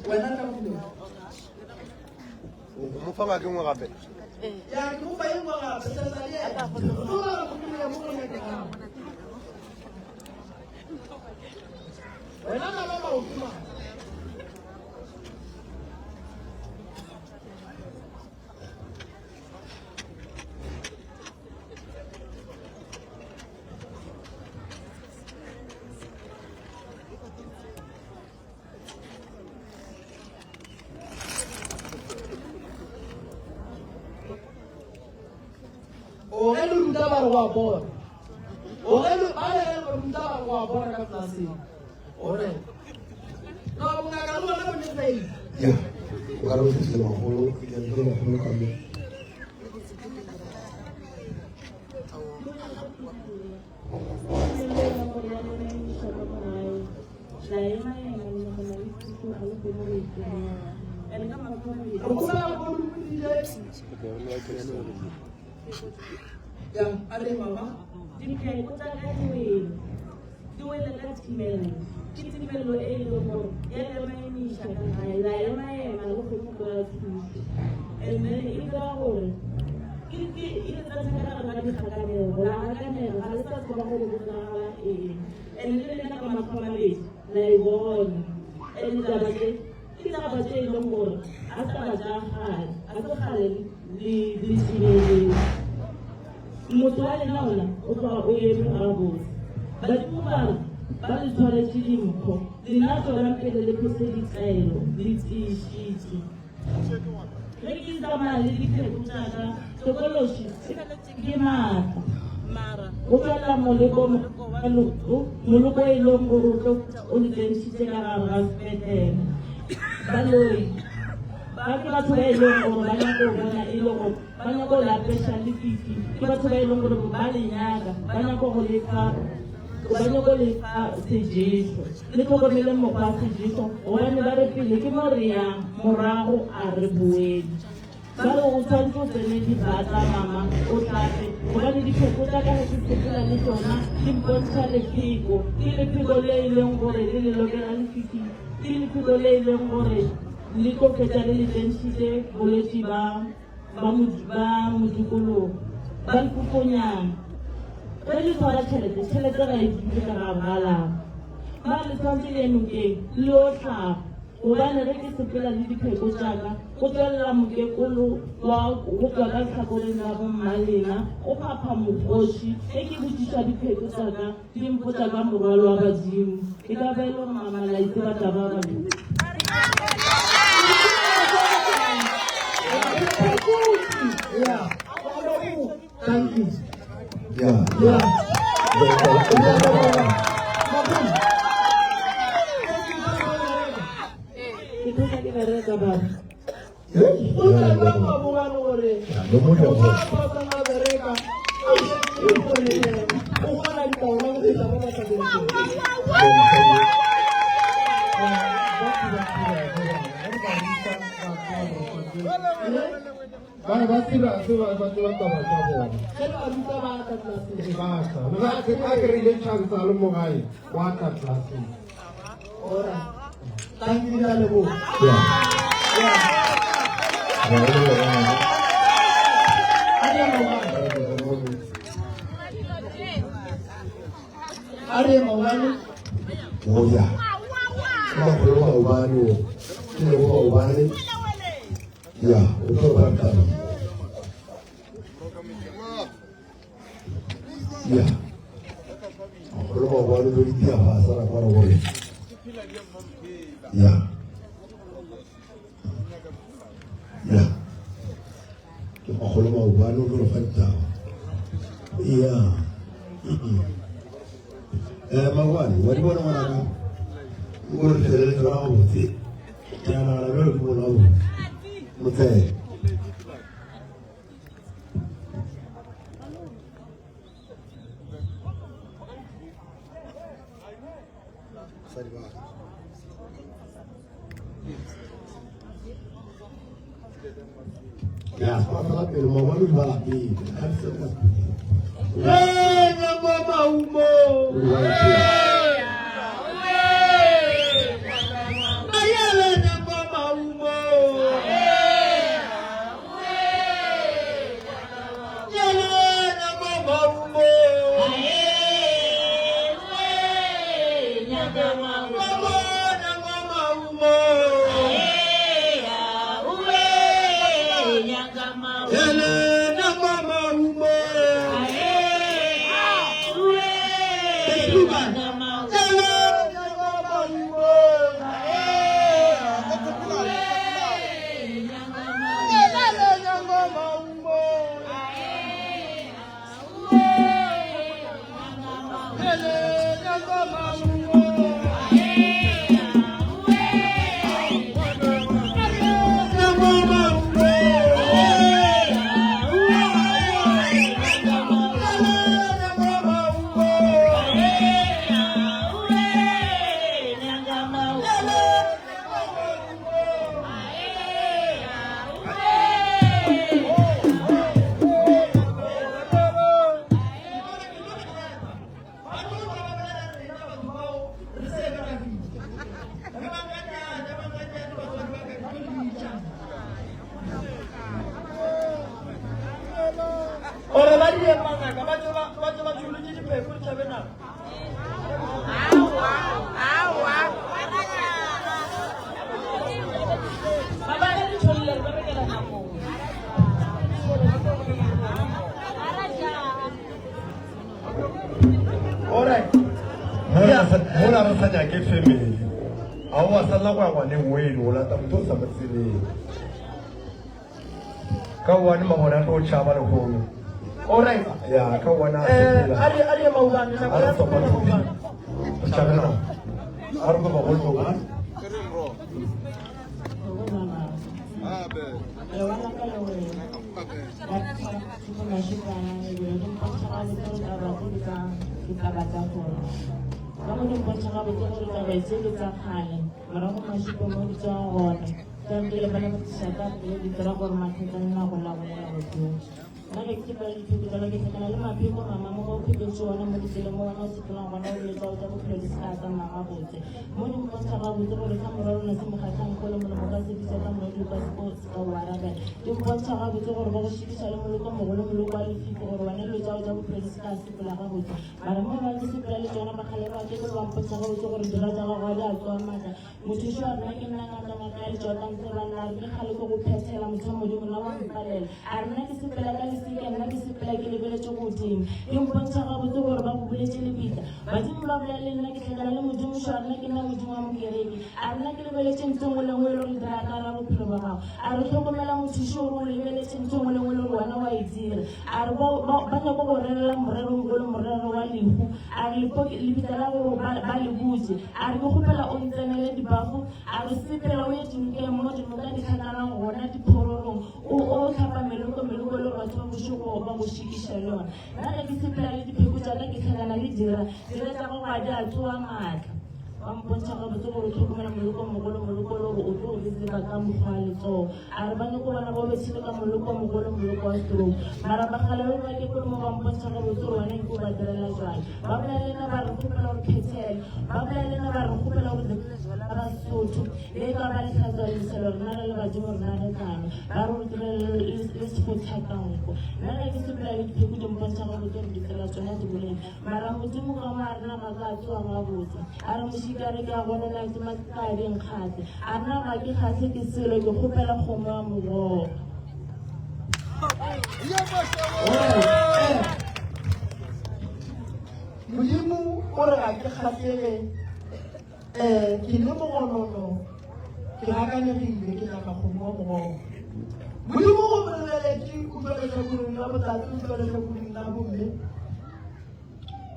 Wena ka mo. O mo fa ngaka e nngwe gape? Ya, ke mo fa e nngwe gape, tla le yena. O tlo ba go dira mo go nyakegang. Wena na ba maoto mang? O ge le ruta ba re go a bona. O ge le ba le ge ruta ba re go a bona ka klaseng. O re no bongaka le bona bo ne fail. Ya, o ka re o fihlile magolo, ke a le magolo ka mo. Re kgopela go le Ya, a re mama. Dipheko tsa ka di wele, di wele ka timello. Ke timello e e leng gore ya emaemiša ka gae, la emaema le go kry-a thuso. And then e dira gore ke ke e le tsena ka gare ga dikgakanego, la gakanega, ga le sa tseba gore go diragala eng. And le lena ka matlho a mabedi la e bona. And ditaba tse ke taba tse e leng gore a se taba tša kgale, a se kgale le le thibeleng. Motho wa lena ona o tloga o eme gabotse. Badimo ba re ba le tshwaretše dimpho, lena tšwelang pele le phetse ditaelo le tiišitše. Ge ke tsamaya le dipheko tša ka, tokološi ke maatla. Go tšwelela moleko moleko e leng gore o tlo o le tsentšhitše ka gare ga sepetlele. Baloi ba ke batho ba e leng gore ba nyaka go bona e le gore ba nyaka go lapeša lefifi, ke batho ba e leng gore ba le nyaka, ba nyaka go le fa ba nyaka go le fa sejeso. Le tlhokomele mokgwa wa sejeso gobane ba re pele ke mo re yang, morago a re boele. Ba re o tshwanetse o tsene dibata mama o hlape gobane dipheko tša ka ge ke sepela le tšona di mpontšha lepheko. Ke lepheko le e leng gore le le lokela lefifi, ke lepheko le e leng gore le tlo fetša le le tsentšhitše bolwetši ba ba ba modikologo ba mpoponyana. Ge le tshwara tšhelete, tšhelete ga e dule ka gare ga lapa. Ba le tshwanetse le ye nokeng le yo hlapa. Gobane ge ke sepela le dipheko tša ka, go tšwelela mokekolo wa go tšwa ka lehlakoreng la bommalena, o phapha mokgoši. Ge ke botšiša dipheko tša ka, di mpotša ka morwalo wa badimo. E ka ba e le gore mama la itseba taba ba Yeah. Thank you. Yeah. Yeah. Ke thoma ke bereka baba. O tla jwang wa bogane gore o tla patsa a bereka gore o kgona ditaola go feta ba ba sa berekeng. Ba ba tseba se ba ba tseba taba tsa bona. Ge le ba ruta ba tla tlelaseng. Ba tla. Le ga a kry-ile chance a le mo gae, wa tla tlelaseng. Alright. Thank you, ke a leboga. Yeah. Yeah. Re a leboga, ngwana. A re ye maobane. Re a leboga. A re ye maobane. Oh ya. Ke makgolo maobane o. Ke lego maobane. Ya, o tlo ba taba. Ya. Makgolo maobane o tlo di tia fase ra kwa re gore. Ya. Ya. Ke makgolo maobane o tlo re fa ditaba. Ya. Eh maobane wa di bona ngwana ka. O re tlelele tsona gabotse. Ke a nagana bjalo ke bona gabotse. Motsele. Ya, ba fela pele maobane o di bala pele. Ga di se ka sepedi. Ee, nyako maumo. O di bala pele. Ayele nyako maumo. Yele nyako maumo. Nyako nyako maumo. Yele nyako maumo. Yele nyako maumo. Yele nyako maumo. Yele nyako maumo. Nyako maumo. Yele nyako maumo. Ore ba di mangaka ba tšo ba ba tšo ba tšholotše dipheko di tšhabe nako. Alright. Mola re sa nyake family. A o a salla go ya ngwaneng weno o lata motho o sa mo tsebeng. Ka one mabone a tlo tšhaba lehono. Alright. Ya, ka one a Eh, sepela. a re a re maobane nako A re ya stop sepela maobane. Re tšhabe nako. A re ko bagolo maobane. Morago mašupo mo di tswang gona tsa pele ba lebotisa ka pele di dira gore mathata a nna gola go ya godimo. Nna ge ke sepela dipheko tsa ka ke hlakana le mapheko mama mo go pheketše ona mo ditseleng mo wena o sepelang gona o dilo tsa tsa bophelo di se ka tsamaya gabotse. Mo di mpontsha gabotse gore sa morwalo ne se mokgatlhang kgole molomo ka sebisa ka moedi o ka se se ka o arabela. Di mpontsha gabotse gore ba go šitiša le moloko mogolo moloko wa lefifi gore wena dilo tsa tsa bophelo di se ka sepela gabotse. Mara mo ba ke sepela le tšona bakgale ba ke ba mpotsa gabotse gore dira tsa gago ga di a tsoa maatla. Mothuši wa rena ke nna ngaka ngaka ya letšwakantse banna a re ke kgale ke go phethela motho wa modimo nna wa mpalela. A re nna ke sepela ka lesika nna ke sepela ke lebeletše godimo. Di mpontšha gabotse gore ba go buletše lebitla. Badimo ba bolela le nna ke hlakana le modimo šo a rena ke nna modimo wa mokereke. A re nna ke lebeletše ntho e nngwe le nngwe e le gore dira ka ra bophelo ba gago. A re hlokomela mothuši gore o lebeletše ntho e nngwe le nngwe e le gore wena wa e dira. A re ba, ba, ba nyako go rerela morero mogolo, morero wa lehu. A re lepo, lebitla la go ba, ba le butše. A re ke kgopela o ntsenele dibafo. A re sepela o ye dinokeng mo dinoka di hlakanang gona diphororong, o, o hlapa meloko, meloko e le gore batho ba bošego ba go šikiša le yona. Nna ge ke sepela le dipheko tša ka ke hlakana le dira, dira tša gago ga di a tsoa maatla. Ba mpontšha gabotse gore o hlokomela moloko o mogolo, moloko o le gore o tlo o tseba ka mokgwa wa letsogo. A re ba nyako bona ba o bethile ka moloko o mogolo, moloko wa stroke. Mara bakgalabje ba kekolo mo ba mpontšha gabotse gore wena nke o ba direla jwale. Ba bolela le nna ba re kgopela gore phethele. Ba bolela le nna ba re kgopela gore direle jwala ba Sotho. Le e ka ba lehlatswa leselo rena re le badimo rena re tla nwa. Ba re o direle le sefotlhakanko. Nna ge ke sepela le dipheko di mpontšha gabotse gore ditsela tsona di boleng. Mara Modimo ka mo a rena ga ka tsoga gabotse. A re mošikare ke a gonona ke matladi nkgatle. A rena ga ke kgahle ke selo ke kgopela kgomo ya morogo. Modimo o re ga ke kgahlege um ke le mogonono ke gakanegile ke nyaka kgomo wa morogo. Modimo o mo lebeletše o tšwa lehlakoreng la botate o tšwa lehlakoreng la bomme.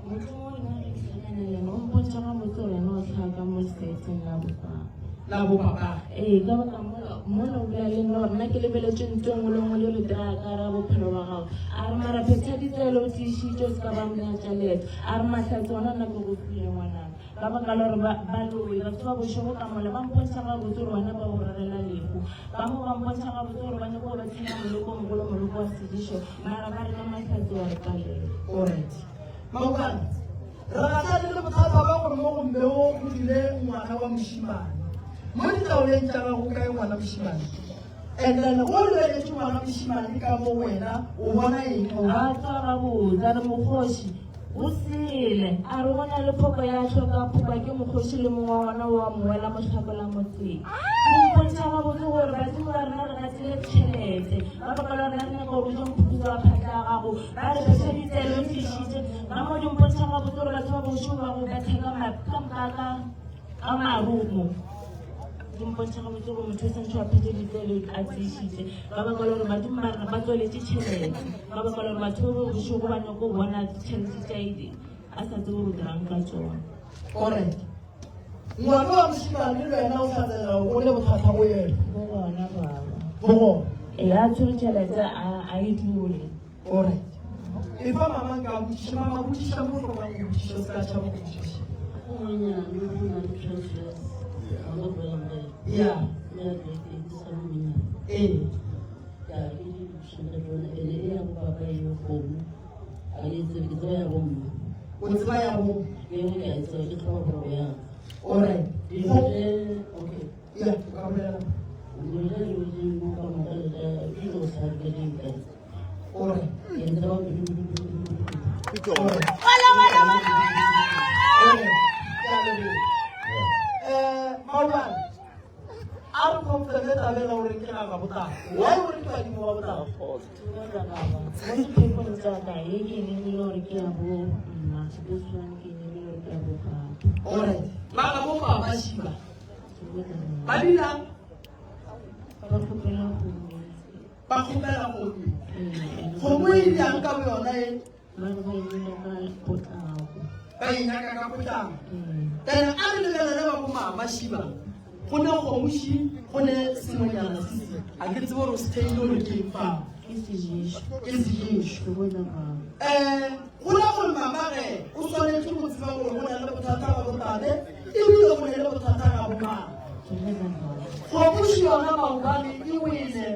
Modimo o nna re hlakana le yena o mpontšha gabotse gore yena o hlaka mo seteng la bopapa. La bopapa. Ee, ka baka mola mola o bolela le nna gore nna ke lebeletše ntho e nngwe le nngwe le re dira ka ra bophelo ba gago. A re mara phetha ditsela o tiišitše o se ka ba monyatša leeto. A re mahlatse ona nna ke go file ngwanaka. Ka baka la gore ba baloi, batho ba bošego ka mola ba mpontšha gabotse gore wena ba go rerela lehu. Ba mo ba mpontšha gabotse gore ba nyako go ba tshela moloko o mogolo, moloko wa sedišo, mara ba re ka mahlatse wa re palela. Alright. Maukana, re gahlane le bothata ba gore mo go mme o go dule ngwana wa mošimane. Mo ditaoleng tša gago kae ngwana mošimane? And then go lebeletše ngwana mošimane ka mo wena o bona eng? A tswa gabotse a re mokgoši o sele a re go na le phoko ya hloka phoka ke mokgoši le mongwe wa wona wa mowela mohlakola motseng. Go mpontšha gabotse gore badimo ba rena re ratile tšhelete ka baka la rena re nyaka gore o je mphuputso wa phatla ya gago ba re phetha ditsela o tlišitše ba mo di mpontšha gabotse gore batho ba bošo ba go betha ka marumo. Di mpontšha gabotse gore motho o santšhe wa phete ditsele a tiišitše ka baka la gore badimo ba rena ba tsweletše tšhelete ka baka la gore batho ba bošego ba nyako bona tšhelete tša edi a sa tsebe go dirang ka tsona. Alright. Ngwana wa mošimane le wena o hlatsela gore o ne bothata go yena. Bo gona baba. Bo gona. Ee, a tshwere tšhelete a e dule. Alright. Efa mama nka botšiša, mama botšiša mo hlokang go botšiša, o se ka tšhaba go botšiša. O monnyane o na le 12 years. A mo tloela morago. Yeah. Mme a grade eight sa mo monnyane. Ee. Ya ke di botšiša tsone ene e ya bo papa e kgomo. A ke e tsebe ke tseba ya bo mma. O tseba ya bo E nngwe ke a e tseba ke tlhoba boroko ya ka. Alright. Dilo tse okay. Yeah, o ka bolela. Dilo tse di di mo ka moka le tsa di tlo sa ke di ka. Alright. Ke ntse ba kudu kudu kudu kudu. Ke tsona. Alright. Ke a leboga. Eh, maobane a re confirme taba ela gore ke ga ga botala. Why o re ke badimo ba botala? Mo diphekong tša ka ye ke e nemile gore ke ya bo mma this one ke e nemile gore ke ya bo papa. Alright. Ba ga bo papa Shiba. Ba dirang? Ba kgopela kgomo. Ba kgopela kgomo. Kgomo e dirang ka boyona e? Ba re ba e nyaka ka potlako. Ba e nyaka ka potlako. Then a re lebelele ba bo mama Shiba. Go ne kgomo shi, go ne sengwenyana se se. A ke tsebe gore o se theile gore ke eng fa. Ke seješo. Ke seješo. Ke bona baba. Eh, go ra gore mama ge o swanetše go tseba gore go na le bothata ga botate ebile go na le bothata ga bomama. Ke bona baba. Kgomo shi yona maobane e wele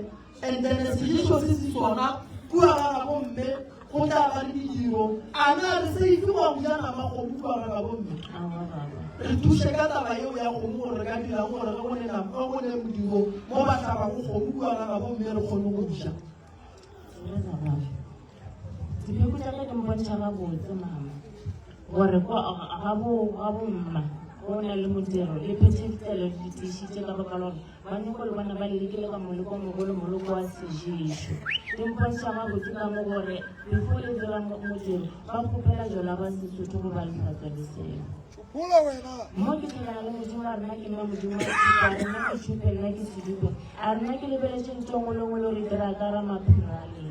and then seješo se se sona kua ga gabo mme go tla ba le mediro. A na re safe go ya go ja nama kgomo kua ga gabo mme? Aowa baba. Re thuše ka taba yeo ya kgomo gore re ka dirang gore ge go ne nama ge go ne modiro mo ba hlabago kgomo kua ga gabo mme re kgone go ja. Ke bona baba. Dipheko tša ka di mpontšha gabotse mama gore kwa ga bo ga bo mma go na le modiro le phethe ditaelo di tiišitše ka baka la gore ba nyako le bona ba lekile ka moleko o mogolo moloko wa seješo. Di mpontšha gabotse ka mo gore before le dira modiro ba kgopela jwala ba Sesotho goba lehlatswa leselo. Mo ke hlakana le Modimo a rena ke nna Modimo wa tšhupa, a rena ke tšhupe nna ke sedupe, a rena ke lebeletše ntho e nngwe le nngwe le gore e dira ka ra maphelo a lena.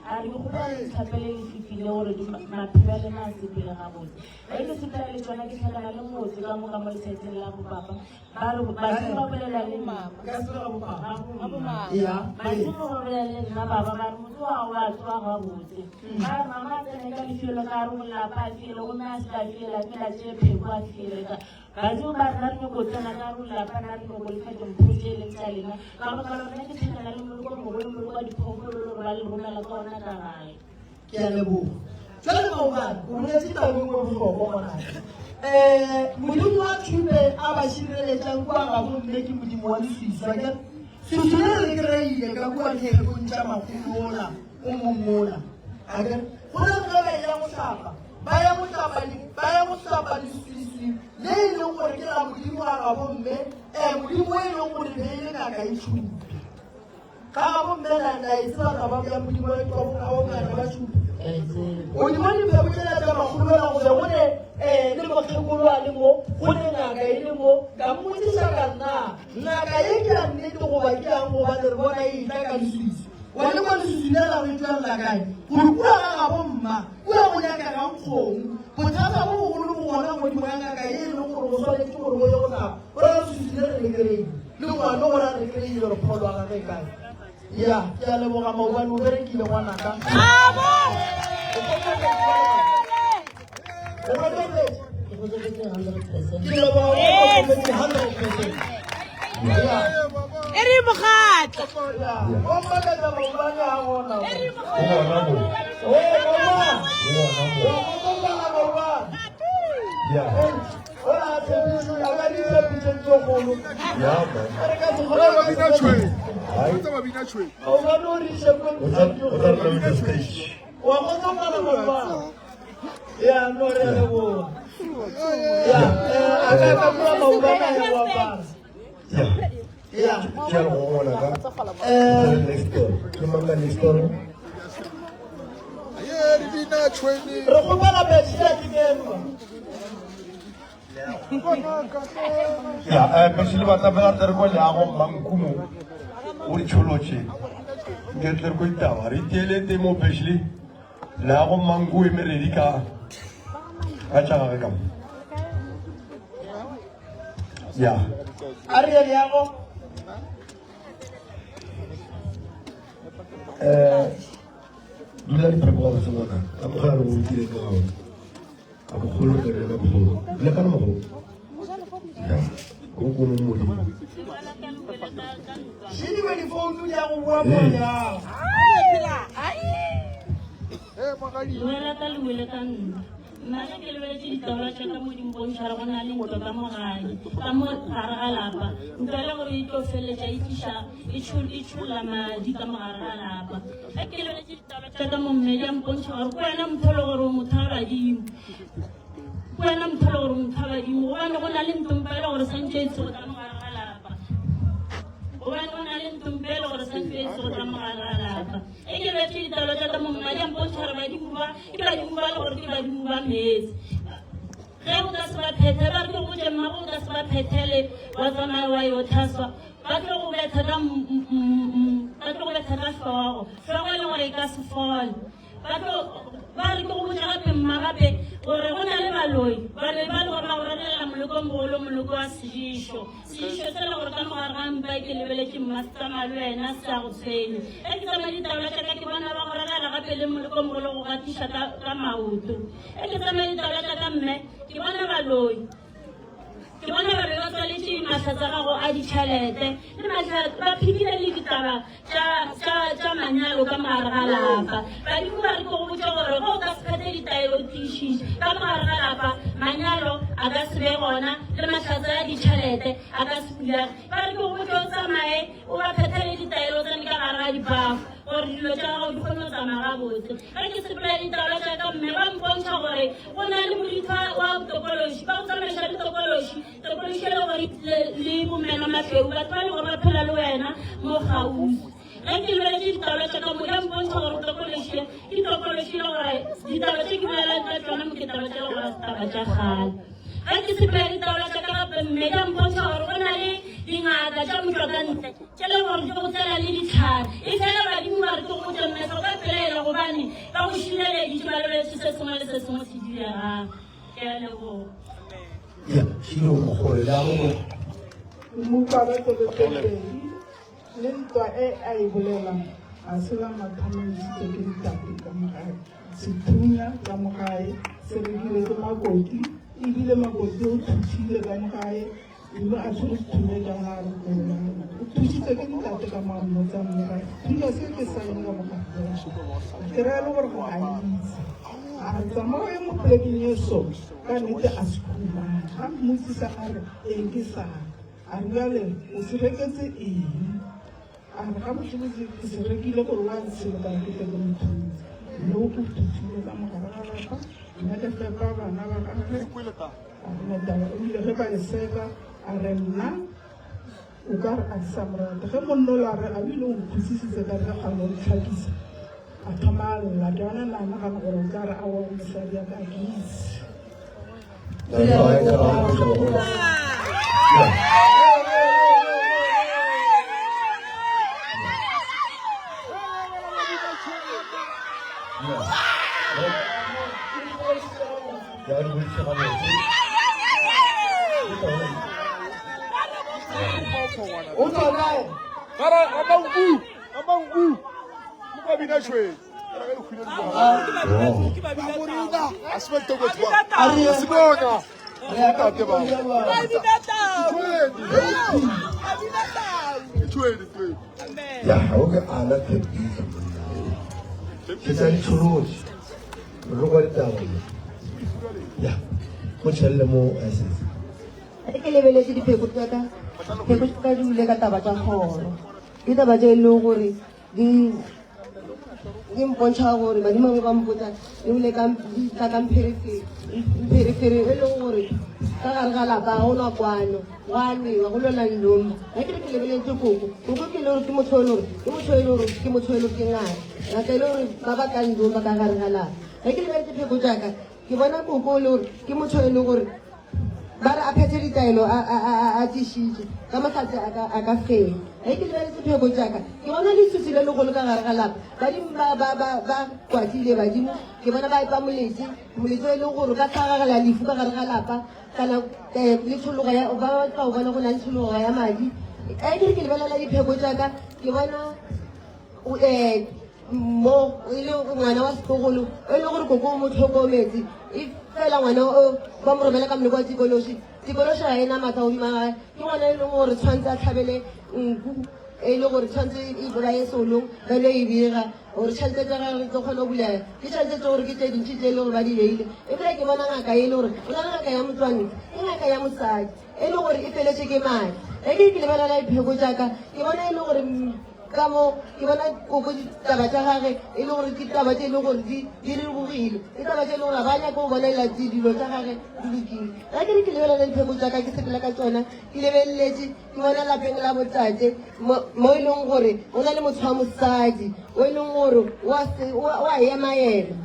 A re ke kgopela le nthapele lefifi le gore maphelo a lena a sepele gabotse. Ge ke sepela le tšona ke hlakana le motse ka mo ka mo lesaeteng la bopapa ba re badimo ba bolela le nna. Ka se ga bopapa. Ga bomma. Ya. Badimo ba bolela le nna baba ba re motse tsoga o a tsoga gabotse. Ba re mama a tsene ka lefielo ka gare go lapa a fiele gomme a se ka fiela fela tše pheko a fiele ka badimo ba rena re nyoko tsena ka gare go lapa na re nyoko lefa dimpho tše e leng tša lena ka baka la rena ke tlhakana le moloko mogolo moloko wa diphoofolo le gore ba le romela ka ona ka gae. Ke a leboga. Jwale maobane o boletše taba e nngwe bohlokwa ngwanaka. Um Modimo wa Thupe a ba šireletšang kua gabo mme ke Modimo wa leswiswi akere? Swiswi le re le kry-ile ka kua diphekong tša makgolo ola o mong ola akere? Go na le ge ba eya go hlapa ba ya go hlapa ba ya go hlapa leswiswi le e leng gore ke la Modimo wa gabo mme um Modimo e leng gore be e le ngaka e tšhupe. Ka ga bomme la la e tseba taba ya Modimo wa wa bongaka ba tšhupa. O di bone pheko tšela tša makgolo go be go ne um le mokgekolo a le mo, go ne ngaka e le mo. Ka mmotšiša ka nna, ngaka ye ke ya nnete goba ke yang gobane re bona e etla ka leswiswi. Wa le kwa leswiswi lela re tšwelela kae? Gore kua ga gabo mma, kua go nyakegang kgomo. Bothata bo bogolo bo gona godimo ga ngaka ye e leng gore go swanetše gore go ye go hlaba. O ra leswiswi le re le kry-ile. Le ngwana o ra re kry-ile gore pholo wa gage e kae. Ya, ke a leboga maobane o berekile ngwanaka. O kgotsofetse? Ke kgotsofetse 100%. Ke leboga o kgotsofetse 100%. Ya. E re mogatla. Ya. O mmakatsa maobane a gona. O gona mo. O mama. O gona mo. Wa kgotsofala maobane. Ya. Ya man. Hai. O tla re the stage. Ya. Ke a go ngwana ka. Next door. Ke mang ka next door? Re kgopela Bethia ke kenwa. Ya, eh, pese le batla fela re kwa leago mmankumo o di tsholotše nke re tle re ko ditaba re itielete mo pešle leago mmanku e meredi ka ka tša gage ka mo ya A re ye leago. eh dula dipheko ga botse ngwana ka mokgwa re go rutile ka gona A bogolo re ka ka bogolo. Le kana mogolo. Ya. Ko ko mo modimo. Šediwe difounu di ya go boa moya. Lwela ka lewele ka nna. Nna ge ke lebeletše ditaola tša ka mo di mpontšha gore go na le ntwa ka mo gae, ka mo gare ga lapa. Ntwa e le gore e tlo feleletša e tliša e tšholla madi ka mo gare ga lapa. Ge ke lebeletše Taba tša ka mo mme di a mpontšha gore ke wena motho le gore o motho wa badimo. Ke wena motho le gore o motho wa badimo gobane go na le ntompa e le gore santše e tsego ka mogare ga lapa. Gobane go na le ntompa e le gore santše e tsego ka mogare ga lapa. E ke betše ditaba tša ka mo mma di a mpontšha gore badimo ba ke badimo ba le gore ke badimo ba meetse. Ge o ka se ba phethe, ba re ke go botše mmago o ka se ba phethele wa tsamaya wa yo tlhaswa, ba tlo go betha ka ba tlo go betha ka hlogo, hlogo e le gore e ka se fole. Ba tlo ba re ke go botše gape mma gape gore go na le baloi, baloi ba le gore ba go rerelela moloko mogolo, moloko wa sejišo. Sejišo se le gore ka mogare ga mpa ke lebeletše mma se tsamaya le wena se a go tshwenya. Ge ke tsamaya ditaola tša ka ke bona ba go rerela gape le moloko mogolo go gatiša ka, ka maoto. Ge ke tsamaya ditaola tša ka mme ke bona baloi. Ke bona baloi ba tswaletše mahlatse a gago a ditšhelete le mahlatse ba phikile le ditaba tša manyalo ka mogare ga lapa. Badimo ba re ke go botše gore ge o ka se phethe ditaelo tiišiša ka mogare ga lapa manyalo a ka se be gona le mahlatse a ditšhelete a ka se bulege. Ba re ke go botše o tsamaye o ba phethele ditaelo tsane ka gare ga dipafo gore dilo tša gago di kgone go tsamaya gabotse. Ge ke sepela ditaelo tša ka mme ba mpontšha gore go na le moriti wa tokološi, ba go tsamaiša le tokološi. Tokološi e le gore le bomeno mašweu, batho ba e le gore ba phela le wena mo kgauswi. Ge ke lebeletše ditaola tša ka mo, ya mpontšha gore tokološi ye ke tokološi e le gore ditaba tše ke bolelang ka tšona mo ke taba tše le gore taba tša kgale. Ge ke sepela ditaola tša ka gape mme ya mpontšha gore go na le dingaka tša motšwa ka ntle tše le gore di go tsela le ditlhare. E fela badimo ba re ke go botše mme se o ka pelaela gobane ba go šireleditše ba lebeletše se sengwe le se sengwe se diregang. Ke a leboga. Ya, šilo mogolo le a go. Mmutlwa ka tsebe tse pedi le ntwa e a e bolelang. Ga se la mathomo o isitšwe ke ntate ka mo gae. Sethunya ka mo gae se rekile ke Makoti, ebile Makoti o thuthile ka mo gae mme a tshwere sethunya ka mo a re o thusitse ke ntate ka mo a mmotsa mme ka sethunya se ke sa eng ka mo gae. Ke raya le gore ga a itse. A re tsamaya o ye mo polekeng e so ka nnete a se khumane. Ga mmotsisa a re eng ke sa ka. A re bjale o se reketse eng? A re gabotsebotse ke se rekile gore wa ntshelo ka ke tle ke mo thuse. Mme o thuthile ka mogare ga lapa, nna ke fepa bana ba gagwe. A re na taba ebile ge ba e seka a re nna o ka re a ke sa mo rata. Ge monna ola a re a bile o nkhutsisitse ka re a no ntlhakisa a thoma a lla ke yona na nagana gore o tla re aowa mosadi ya ka a ke itse. O tswa kae? Bara Ramanku, Ramanku. Mo ka bina shwe. Ya ga o ke ala thepisa ke tsa ditsholoji re kwa ditaba ya go tšhelele mo ss Ge ke lebeletše dipheko tša ka, pheko tša ka di ule ka taba tša kgoro. Ke taba tše e leng gore di di mpontšha gore badimo ba mpotsa ebile ka tla ka mpherefere mpherefere e leng gore ka gare ga lapa ga gona kwano go a lwewa go lwela nlomba ge ke re ke lebeletse koko koko ke le gore ke motho e le gore ke motho e le gore ke motho e le gore ke ngaka ngaka e le gore ba ba ka nlomba ka gare ga lapa ge ke lebeletse pheko jaaka Ke bona koko e le gore ke motho e le gore ba re a phethe ditaelo a tišitše ka mahlatse a ka fenya. Ge ke lebeletse pheko tšaka ke bona leswiswi le legolo ka gare ga lapa. Badimo ba kwatile badimo ke bona ba epa molete, molete e leng gore ka tlhagagela lefu ka gare ga lapa kana eh, le tshologo ya ba batla go bona go na le tshologo ya madi. Ge ke re ke lebelela dipheko tšaka ke bona um mo e le ngwana wa setlogolo e le gore koko o mo tlhokometse e fela ngwana o ba mo romela ka moleko wa tikološi tikološi ga ena maatla godima gae ke ngwana e leng gore tshwanetse a tlhabele nku e le gore tshwanetse e bolaye seolong ba lo e bega gore tšhelete tsa gagwe tlo kgone go bulega ke tšhelete tse gore ke tse dintši tse e le gore ba di beile ebile ke bona ngaka e le gore o na le ngaka ya motswantle ke ngaka ya mosadi e le gore e feletse ke madi ge ke lebelela dipheko jaaka ke bona e le gore Ka mo ke bona koko ditaba tša gage e le gore ke taba tše e le gore di di rurugile, ke taba tše e le gore ga ba nyake go bolela dilo tša gage di lokile. Ga ke re ke lebelela dipheko tša ka ke sepela ka tšona ke lebeleletše ke bona lapeng la botate mo mo e leng gore go na le motho wa mosadi o e leng gore wa wa ema-ema.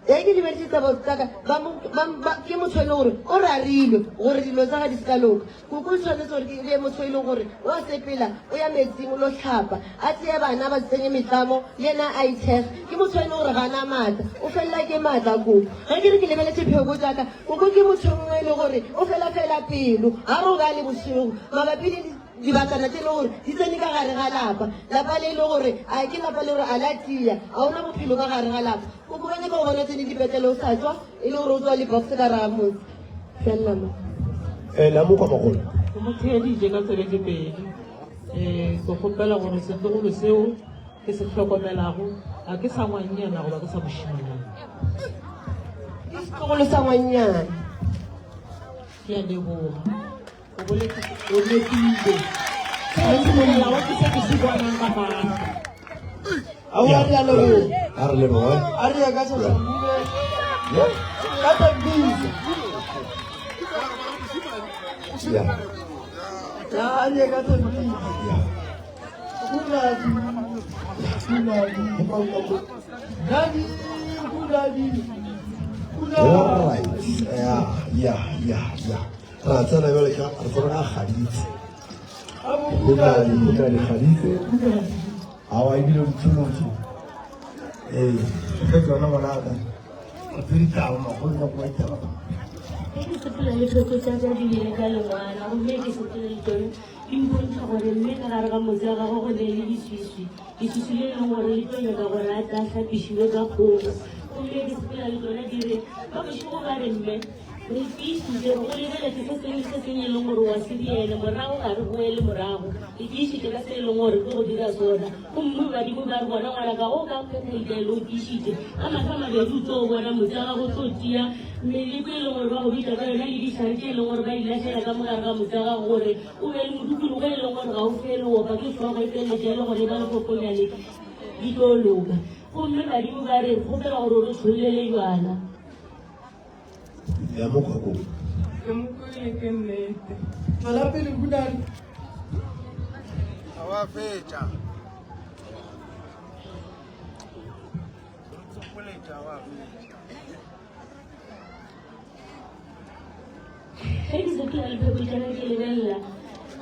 Ge ke lebeletše taba tsaka ba mo ba ba ke motho e leng gore o rarilwe gore dilo tsa ga di se ka loka. Koko o tshwanetse gore ke be motho e leng gore o a sepela o ya metsing o lo hlapa a tseye bana ba tsenye metlamo le yena a ithekge. Ke motho e leng gore ga na maatla o felela ke maatla koko. Ge ke re ke lebeletše pheko tsaka koko ke motho mongwe e leng gore o fela fela pelo ga robale bošego mabapi le Dibatana tše e le gore di tsene ka gare ga lapa, lapa le e le gore a ke lapa le gore a la tia, a ona bophelo ka gare ga lapa. O ko ba nyaka go bona tsene dipetlele o sa tswa e le gore o tswa le box ka gare ga motse. Felela mo. Eh, la mo kwa magolo. Ke mo theeditše ka tsebe tše pedi. Um ke kgopela gore setlogolo seo ke se hlokomelago a ke sa ngwannyana goba ke sa mošimanyana. Ke setlogolo sa ngwannyana. Ke a leboga. O boletse o nepile. Se se bolelago ke se ke se bonang ka mahlo. Aowa re a leboga. A re leboge. A re ye ka Soshanguve. Ka Tembisa. Yeah. Ya a re ye ka Tembisa. Yeah. Kuladi. Kuladi. Nani kuladi. Kuladi. All right. Yeah, yeah, yeah, yeah. Ra tsena bjale ka re tsena ka Gaditse. Go na le Gaditse. Awa ebile o tsholotswe. Ee, ke tsona ngwanaka. Re tse ditaba magolo nyako wa ditaba. Ge ke sepela le pheko tša ka di bile ka lengwala gomme ke sepela le tšone. Di mpontšha gore mme ka gare ga motse wa gagwe go ne le leswiswi, leswiswi le e leng gore le tlo nyaka gore a tle a hlapišiwe ka kgomo. Gomme di sepela le tšona di re, Ba bošego ba re, Mme, re tiišitše re go lebeletše se sengwe le se sengwe e leng gore wa se diela, morago ga re boele morago. Re tiišitše ka se e leng gore ke go dira sona. Gomme badimo ba re, Bona ngwanaka, ge o ka phetha ditaelo o tiišitše, ka mahlo a mabedi o tlo bona motse wa gago o tlo tia, meleko e leng gore ba go bitša ka yona le dihlare tše e leng gore ba di lahlela ka mo gare ga motse wa gago gore o be le modukologo e leng gore ga o fele o opa ke hlogo e feleletša e le gore e ba lefokonyane di tlo loka. Gomme badimo ba re, Kgopela gore o re tšhollele bjala. Ya mo kgwakong. Ke mo kwele ke nnete. Tšwela pele Hunadi. Ga wa fetša. Tsopoletša wa fetša. Ge ke sepela le pheko tša ka ke lebelela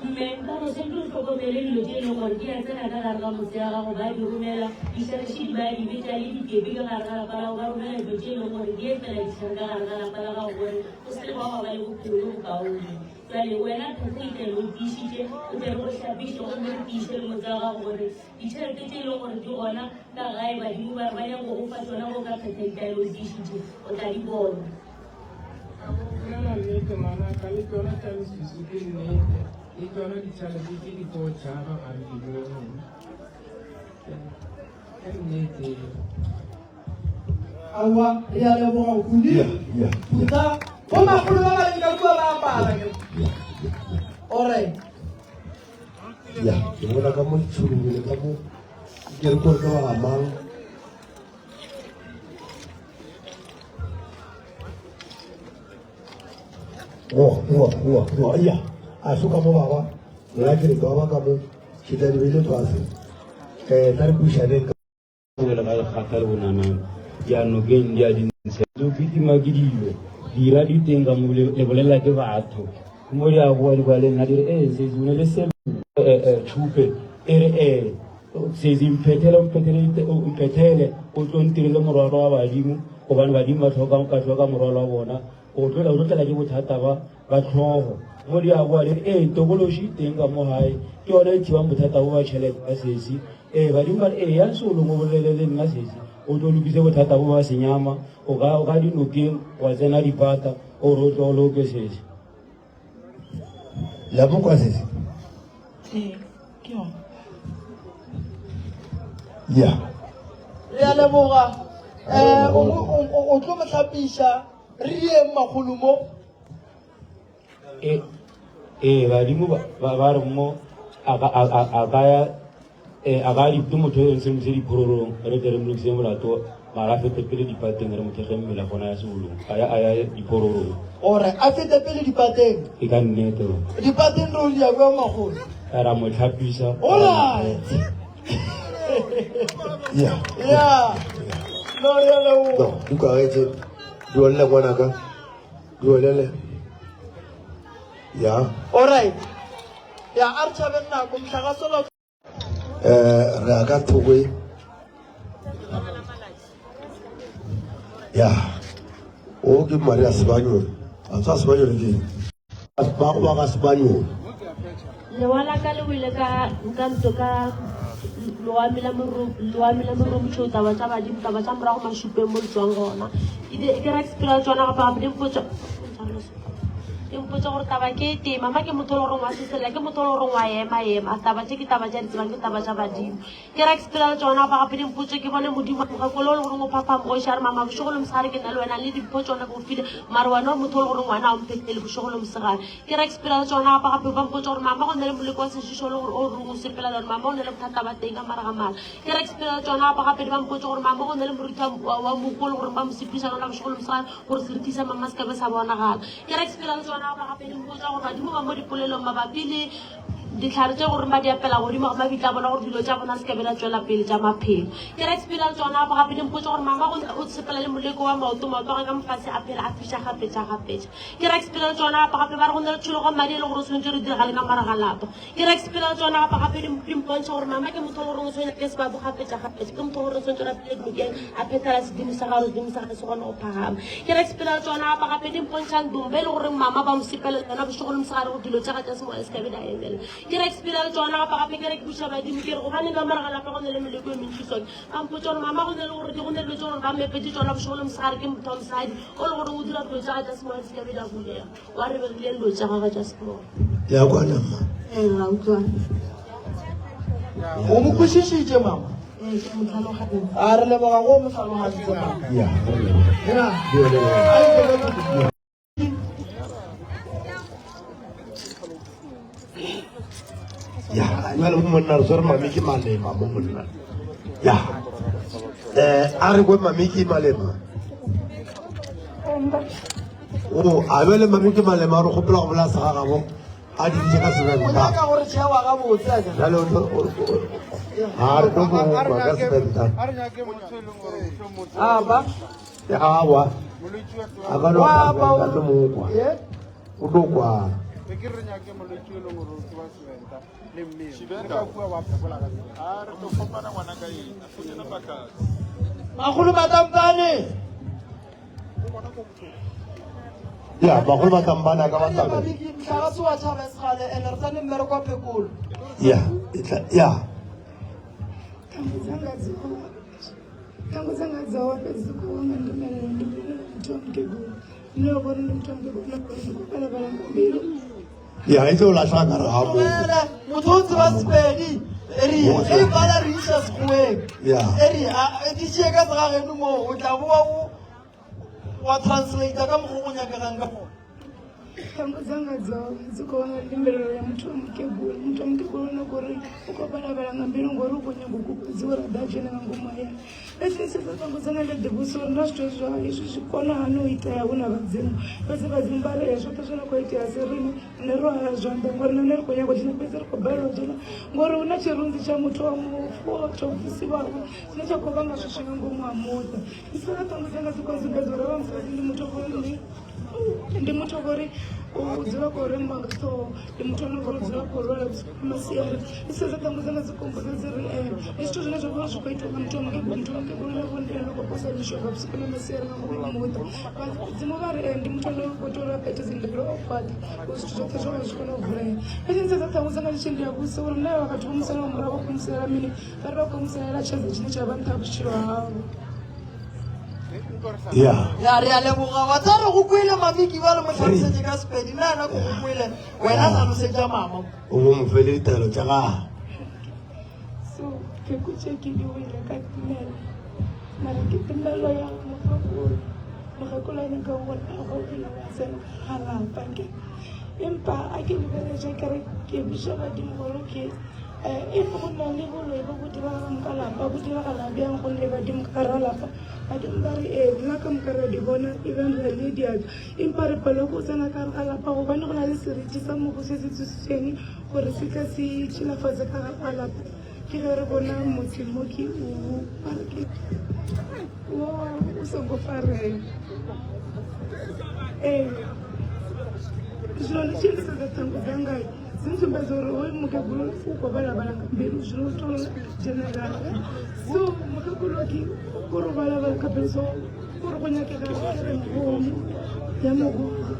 mme ka go swanetše o hlokomele dilo tše e leng gore di a tsena ka gare ga motse wa gago ba di romela dišarešedi ba di betša le dikepe ka gare ga lapa la gago ba romela dilo tše e leng gore di epela dihlare ka gare ga lapa la gago gore o se ke wa ba le bophelo bjo bokaone. Bjale wena pheko e tle o tiišitše o tle re go hlapiše gomme re tiiše le motse wa gago gore ditšhelete tše e leng gore di gona ka gae badimo ba re ba nyaka go go fa tšona ge o ka phetha ditaelo o tiišitše o tla di bona. Bolela nnete ngwanaka, le tšona tša leswiswi ke nnete, le tšona ditšhelete tše di tlo tšhaba ga re di bone. Ke nnete eo. Aowa, re a leboga Huli. Phutha. Bo makgolo ba ba leng ka kua ba apara ke. Alright. Ya, ke bona ka mo ditšhologile ka mo ke re kore ke ba ga mang. Wo, wo, wo, wo, ya. A so ka mo baba. Nna ke re ba ba ka mo ke tla di beile fase. Eh, tla re buišaneng ka le ga lekgata le bonanana di ya nokeng di a dintshe tso kitima ke dilo dira di teng ka mo le bolelela ke batho mo di a boa di kwa le nna di re ee sesi o ne le se tšhupe e re ee sesi mphethele mphethele mphethele o tlo ntirele morwalo wa badimo gobane badimo ba tlhoka ba tlhoka morwalo wa bona o tlo o tlo tlela ke bothata ba ba tlhogo mo di a boa di re ee tokološi teng ka mo gae ke yona e thibang bothata bo ba tšhelete ba sesi ee badimo ba re ee yang seolong o bolele le nna sesi o tlo lokise bothata bo ba senyama o ka o ka dinokeng wa tsena dipata o re o tlo o loke sesi La mo kwa sesi? Ee, ke yona. Ya. Re a leboga. Eh, o, o, o, o tlo mo hlapiša. Re yeng makgolo mo. E, ee badimo ba, ba, ba re mo a ka, a, a, a ka ya eh, a ka di ke motho yo ntse se diphororong re tle re mo lokise molato mara a fete pele dipateng re mo thekge mmele gona ya seolong a ya a ya diphororong Ore a fete pele dipateng. e ka nnete ro Dipateng re o di ya kwa makgolo. ra mo tlhapisa Alright. Ya. Yeah. No, re a leboga. No, di kwagetse. Di olele ngwanaka. Di olele. Ya. Alright. Ya a re tšhabeng nako mohlagasola Eh, re ya ka thoko e. Ya. O ke Maria Sebanyoni. A tswa Sebanyoni ke eng? Ba go ba ga Sebanyoni. Lewa la ka le wele ka ka ntlo ka loami la loami la moromotšho taba tša badimo taba tša morago mašupeng mo le tswang gona ke ra ke sepela tsona gape gape di mpotša Ke mpotša gore taba ke e tee, mama ke motho o le goreng wa seselela, ke motho o le goreng wa ema ema. Taba tše ke taba tša di tsebang, ke taba tša badimo. Ke ra ke sepela le tšona gape gape di mpotše ke bone modimo mokgekolo o le goreng o phaphama o a re mama bošego le mosegare ke nna le wena le dimpho tšona ke go file mare wena o motho o le goreng wena ga o mphethele bošego le mosegare. Ke ra ke sepela le tšona gape gape ba mpotša gore mama go na le moleko wa sešišo o le gore o reng o sepela le wena mama o na le bothata ba teng ka mare ga mala. Ke ra ke sepela le tšona gape gape di ba mpotša gore mama go na le moriti wa mohu o le goreng ba mo sepediša lona bošego le mosegare gore seriti sa mama se ka be sa bonagala. Ke re ke sepela le tšona gape gape di mpotša gore badimo ba mo dipolelong mabapi le dihlare tše gore ba di apela godimo ga mabitla a bona gore dilo tša bona se ka be la tšwela pele tša maphelo. Ke re ke sepela le tšona gape gape di mpotša gore mama o sepela le moleko wa maoto, maoto a gagwe ka mofase a phela a fiša kgafetša-kgafetša. Ke re ke sepela le tšona gape gape ba re go na le tšhologo madi e le gore o tshwanetse re diragale ka morago ga lapa. Ke re ke sepela le tšona gape gape di mpontšha gore mama ke motho o le goreng o tshwenya ke sebabo kgafetša-kgafetša, ke motho o le goreng o tshwanetse gore a phele dinokeng a phethela sedimo sa gagwe, sedimo sa gagwe se kgone go phagama. Ke re ke sepela le tšona gape gape di mpontšha ndomba e le goreng mama ba mo sepelela yona bošego le mosegare gore dilo tša gagwe tša semoya se ka be di a emela. Ke re experience tšona gape gape ke re ke buša badimo ke re gobane ka morago ga lapa go ne le meleko e mentši sone. Ba mpotša gore mama go ne le gore di go ne dilo tše gore ba mmepetše tšona bošego le mosegare ke motho wa mosadi o le gore o dira dilo tša gage tša semoya di se ka be di a bulega. Wa re begile dilo tša gagwe tša semoya. Le a kwana mma? Ee, ra utlwana. O mo kwešišitše mama? Ee, ke mo tlhalogantse. A re leboga go mo tlhalogantse mama. Ya, re leboga. Ya. Di o leboga. Ya, jale mo monna re swere mami ke malema mo monna. Ya. Eh, a re kwe mami ke malema. O a bele mami ke malema re kgopela go bolaya segagabo a di bitše ka O Sevenda. nyaka gore tšhewa gabotse a ke. Jale o tlo- o- o- a re tlo go kwa ka Sevenda. Aba. Awa. A ka no ka tlo mo kwa. O tlo kwa. Bagolo ba tampane. Ya, bagolo ba tampane a ka ba tsamaya. Mhlaka se wa tšhaba segale ene re tsane mmereko wa phekolo. Ya, e tla ya. Ṱhangu dzanga dzo wa fhedzi dzi khou wa nga ndimelo ndi muthu wa mukegulu nṋe wa vhori ndi muthu wa mukegulu na vhori ndi khou fhelefhela nga mbilu Ya, e tlo lahla ka re ga mo. Motho o tseba Sepedi eri e bala re iša sekgoweng. Ya. Eri a di tšee ka segageno moo o tla boa o wa translate ka mokgwa o go nyakegang ka gona. Ṱhangu dzanga dzo dzi khou vhanga ndimbilelo ya muthu wa mukegulu muthu wa mukegulu na ngori u khou balabala nga mbilu ngori u khou nyaga u kokodziwa uri a ḓe a dzhene nga ngomu hayani fhedzi ndi sedza ṱhangu dzanga nda ḓivhudzisa uri na zwithu zwa hezwi zwi kona hani u itea hu na vhadzimu fhedzi vhadzimu vha ri zwoṱhe zwo no khou itea si riṋe nṋe ro haya zwanḓa ngori na nṋe ri khou nyaga u dzhena fhedzi ri khou balelwa u dzhena ngori hu na tshirunzi tsha muthu wa mufu tsho bvisiwaho tshine tsha khou vhanga swiswi nga ngomu ha muṱa ndi sedza ṱhangu dzanga dzi khou sumbedza uri havha musadzi ndi muthu wa ndi muthu wa uri u dzula khou remiwa nga ṱhoho ndi muthu ane u dzula khou lwala vhusiku na masiari ndi sedza ṱhangu dzanga dzi kombodza dzi ri ee ndi zwithu zwine zwa vha zwi khou itiwa nga muthu wa mukegulu muthu wa mukegulu na vhone ane khou posa mishonga vhusiku na masiari nga ngomu muṱa vhadzimu vha ri ee ndi muthu ane u tea uri a phethe dzindilo o khwaṱha uri zwithu zwoṱhe zwa vha zwi kone u vulea fhedzi ndi sedza ṱhangu dzanga ndi tshi ndi a vhudzisa uri na vhathu vho musala murahu vha khou musalela mini vha ri vha khou musalela tshedza tshine tsha vha nṱha ha vhutshilo havho Ya. Ya re a leboga wa tsa re go kwele mamiki ba le mo tlhalosetše ka Sepedi nna ena ko go kwele wena hlalosetša mama. O bo mo fele ditaelo tša gagwe. So ke kutše ke di wele ka tumelo mara ke tumelo ya mokgekolo mokgekolo a nyaka gore a go phela wa tsena ga lapa ke empa a ke lebeletše ke re ke buša badimo gore ke If go na le boloi bo bo diragalang ka lapa, bo diragala bjang gonne badimo ka gare ga lapa? Badimo ba re ee, rena ka moka re a di bona ebang re le diatla, empa re palelwa ke go tsena ka gare ga lapa gobane go na le seriti sa mogo se se tsositsweng gore se tle se tšhilafatse ka gare ga lapa. Ke ge re bona motse mo ke o ba re ke wo o songo farea. Ee, zwino ndi tshi ndisedza ṱhangu dzanga dzi ntsumbedza uri hoyu mukegulu u khou vhalavhala nga mbilu zwino u tou dzhenelela so mukegulu ke kore o balabala ka pelo so kore go nyakega kgomo ya mogogo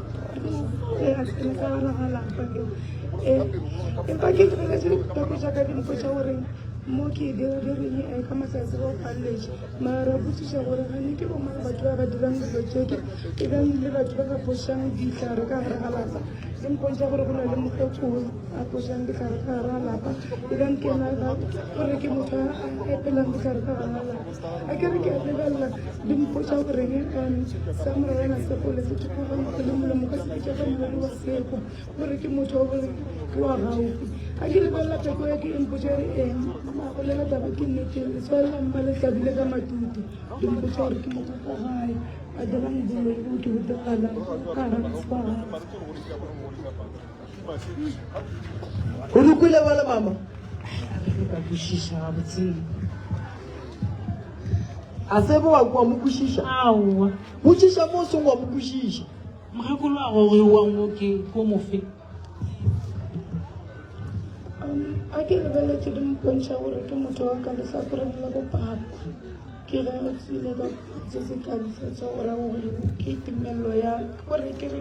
a tsene ka gare ga lapa empa ke lebeletse ditako tša ka di mpotša gore mo ke dira di reng eh, ka matsatsi go palletše mara botšiša gore gane ke bomang batho ba ba dirang dilo tše ke e bang le batho ba ba fošang dihlare ka gare ga lapa E mpontšha gore go na le mokgekolo a tlošang dihlare ka gare ga lapa e bang ke ena gore ke motho a epelang dihlare ka gare ga lapa a ke re ke a lebelela di mpotša goreng um sa morarana se gole se thokogeng le molomo ka sepetša ka molodi wa seko gore ke motho wa gore ke wa gaufi a ke lebelela pheko ya ke e mpotša re eng magolela taba ke nnete letswalo la mma le tlabile ka matute di mpotša gore ke motho ka gae a dirang boloi bo ke bo diragalang ka gare ga O di kwele bjale mama? Ka kwešiša gabotse. A se be wa kwa mo kwešiša? Aowa. Botšiša mo o seng wa mo kwešiša. Mokgekolo wa gagwe wa mo ke ko mofe? Um, a ke lebeletše di mpontšha gore ke motho wa ka lehlakoreng la bopapa. Ke ge re tswile ka se se ka tsa gore gore ke tumello ya gore ke re.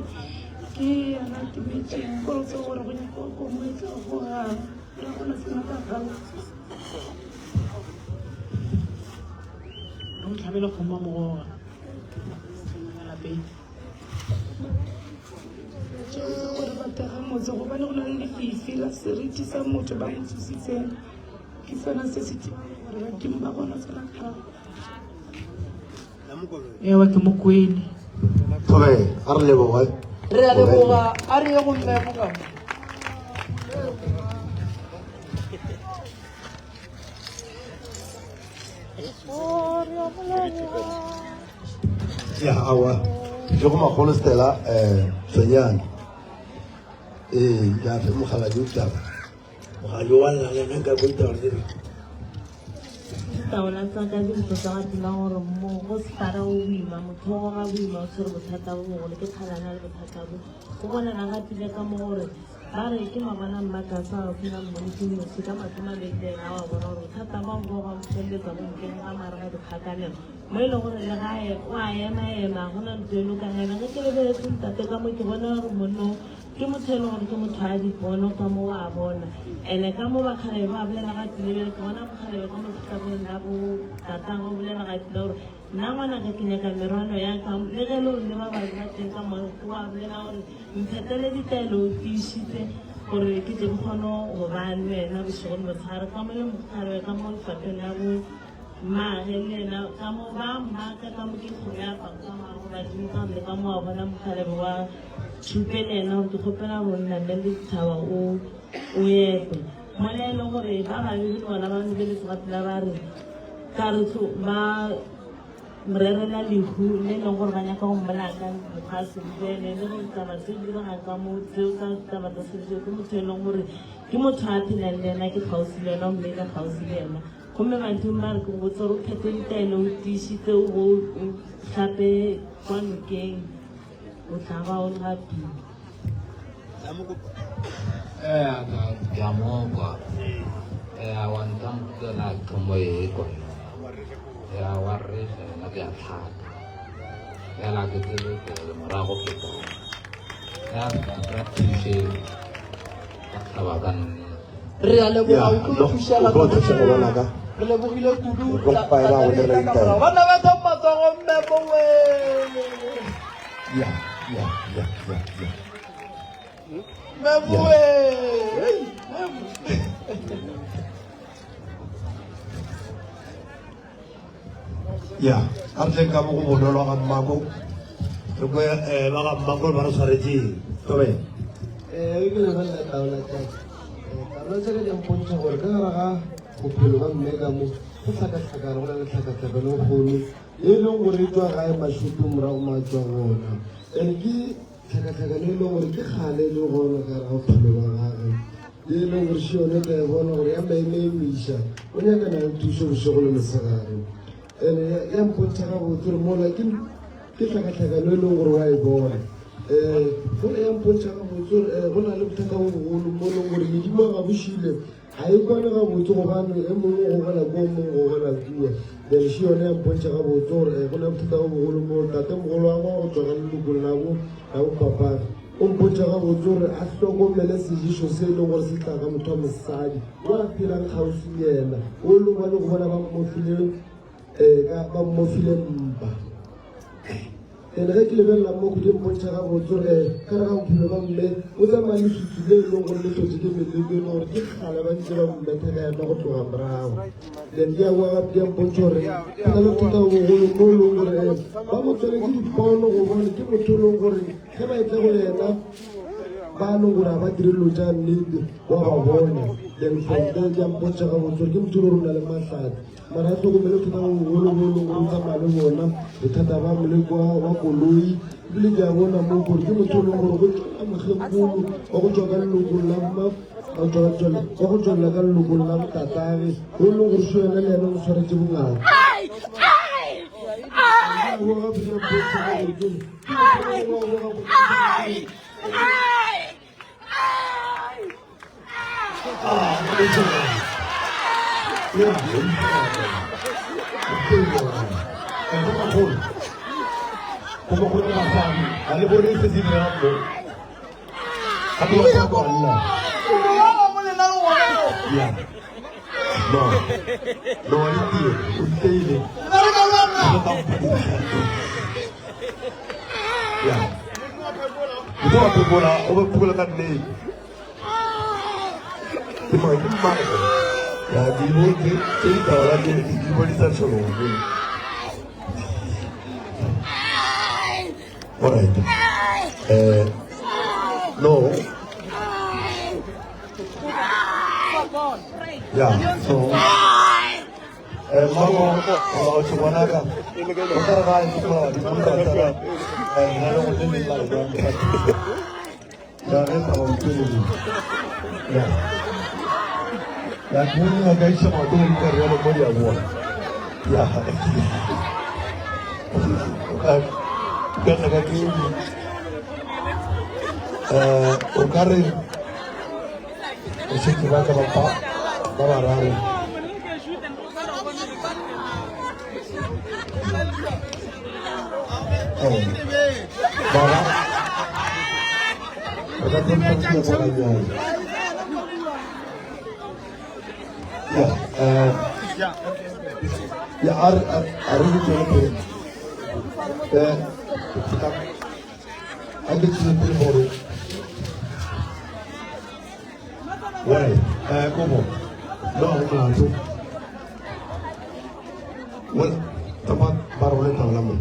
Ke yena a timetšeng ko re tsebe gore go nyaka komo e tla gogang re gona sena ka gala. Re mo tlhabele kgomo a mogoga ka lapeng. Tšeo tsa gore ba thekge motse gobane go na le lefifi la seriti sa motho ba mo tsositseng ke sona se se dirang gore badimo ba gona tsena ka Ewa ke mo kwele. Thobela, a re leboge. Re a leboga, a re ye go mme Mokama. Ya awa ke go makgolo Stella eh Tshwenyane. Ee, ke a fe mogala jo taba. Mogala jo wa lla le nna nka go itaba re. Ditaola tsa ka di mpotsa ga pila gore mo go sefara o boima motho o goga boima o tshwere bothata bo bogolo ke kgalana le bothata bo go bonala ga pila ka mo gore ba re ke mabona mmakasa ga sena mmone ke nosi ka matlho mabedi le ena wa bona gore bothata ba bo ba mo feleletsa bo nkeng ga mare ga dikgakanelo mo e leng gore le gae o a ema ema go na ntho e lokang ene ge ke lebeletse ntate ka mo ke bona gore monno ke motho e leng gore ke motho a dipono ka mo wa bona ene ka mo bakgalebe ba bolela ga tile ke bona mokgalebe ka mo lehlakoreng la bo tatang o bolela ga tile gore nna ngwanaka ke nyaka merwalo ya ka le ge le gore le ba bangwe ba teng ka mo wa bolela gore mphetele ditaelo o tiišitse gore ke tle ke kgone go ba le wena bošego le motshegare ka mo le mokgalebe ka mo lefapheng la bo Mmaage le yena ka mo ba mmaka ka mo ke kgomo ya paka go badimo ka le ka mo wa bona mokgalebe wa tšhupe le yena gore ke kgopela go nna mme le dithaba o o epe mola e le gore ba babe le bona ba lebeletse ga pela ba re ka re ba rerela lehu le e leng gore ba nyaka go mmolaya ka mokgwa a sebjele le gore taba tse di diregang ka mo tseo tsa taba tsa sebjele ke motho e leng gore ke motho a phelang le ena ke kgauswi le ena o mmeile kgauswi le ena Gomme badimo ba re ke go botse gore o phethe ditaelo o tiišitse o bo o hlape kwa nokeng o tla ba o le ga pila. Ke a mo kwa. Wa ntampela thomo e kwa. Ya wa re nna ke a tlhaka. Fela ke tsebe pele morago ke kae. Ya ka thuše ka tlhaba ka nnete. Re a leboga o tlo thušega O tlo thušega ngwanaka. Re lebogile kudu. O tlo paela go dira ditaelo. Banna ba tsa matsogo mme bowe. Ya, ya, ya, ya, ya. Mme bowe. Ya, a re tleng ka mo go bonolo ga mmako. Re kwe eh, ba ga mmako ba re tshwaretseng. Thobela. Ee, ke lebelela taola tša ka. Eh, taola tša ka di a mpontšha gore ka gare ga bophelo ba mme ka mo go hlakahlakana go na le tlhakatlhakano e kgolo e leng gore e tšwa gae mašoto morago mo a tšwa gona and ke tlhakatlhakano e leng gore ke kgale e le gona ka gare ga bophelo ba gage e leng gore še yone ka e bona gore ya maemaemiša o nyakana le thušo bošego le mosegare ene ya mpontšha gabotse gore mola ke ke tlhakatlhakano e leng gore wa e bona um gola ya mpontšha gabotse gore um go na le bothata bo bogolo mo e leng gore medimo ga bošile ga e kwane gabotse gobane e mongwe o gogela ko mongwe o gogela kua then še yone ya mpontšha gabotse gore um go na le bothata bo bogolo mo tatemogolo wa gwa go tswa ka lelokong la bo la bopapage o mpotša gabotse gore a hlokomele seješo se e leng gore se tla ka motho wa mosadi o a phelang kgauswi le yena o le gobane go bona ba mmofile um ba mmofile mpa and ge ke lebelela mo go di mpontšha gabotse gore ka re ga bophelo ba mme o tsamaya le sutsu le e leng gore le tlotse ke meleko e leng gore ke kgale ba ntse ba mmetha ka yona go tloga morago then di a boa gape di a mpontšha gore go na le bothata bo bogolo mo e leng gore ba mo tsweletse dipono go bone ke motho e leng gore ge ba etla go yena ba leng gore ga ba dire dilo tša nnete wa ba bona then from there ke a mpontšha gabotse gore ke motho e le gore o na le mahlatse mara a tlhokomele bothata bo bogolo bo e leng gore o tsamaya le bona bothata ba moleko wa koloi ebile ke a bona mo gore ke motho e leng gore go tswela mokgekolo wa go tswa ka lelokong la mma wa go tswelela ka lelokong la botatage o e leng gore se yone le ena o tshwaretse bongaka Gomakgolo basadi ga le bone se se diregang mo. Gape ba tswa kwa nna. Ya. No. No, wa ditiro. O iteile. Ya. O tlo wa phekola, o ba phekola ka nnete. Ke mang ke mang? Ya di bo tse tse di taola ke di bo di sa tshologe. All right. Eh no. Yeah, so eh mama o tlo bona ka o tla ga e tlola di mo ka tla eh na le go le la le ya re ta o tsele ya ya ke mo ka isa mo to ka re mo di a boa ya ka ka ka ke eh o ka re o šetše ba ka ba ba bararo baba re ka tlo tla go ya eh ya a re a re tswele pele eh a ke tswele pele gore Wai, eh kobo. No go molato. Well, tama ba re le taola mo.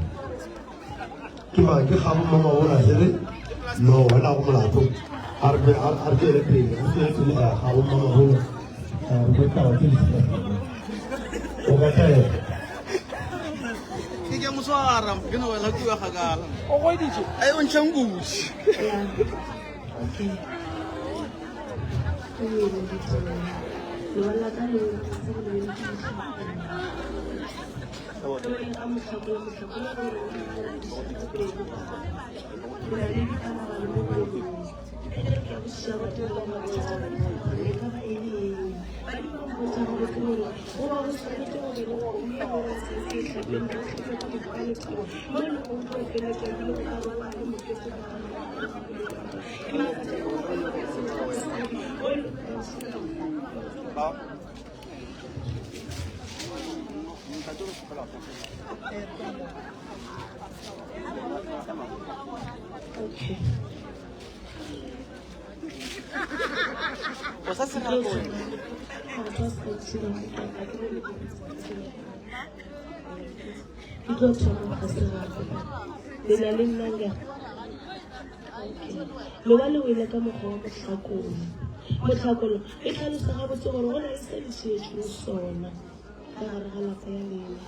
Ke ma ke ga mama o ra sere. No, wena go molato. A re a re tswele pele, re tswele pele eh ga bo mama o. Eh re taba tse di O ka tla Ke ke mo swara, ke no wela kua gakala. O goeditše? Ai o ntšha nkuši. Okay. Ke wele ditseleng. Lewa la ka le se go lebele ke Ke ka mohlakola mohlakola gore o ke dišaka pelo. Ke na le dikarabalo mo pelong. Ke re ke a botšiša batho ba mathata gore e ka ba e le eng. Ba di ba mpotša gabotse gore go ba go swanetše go be le kgomo e gore se se e hlabile mo tlhabe ka moka ka lethabo mo e leng gore o tlo feletša ebile o ka rwala le mokete ka Okay. O sa sega ko. Ke tlo thoma go sega. Le na le nna nka. Loba le wele ka mokgwa wa mohlakolo. Mohlakolo e tlhalosa gabotse gore go na le se le šietšweng sona ka gare ga lapa ya lena.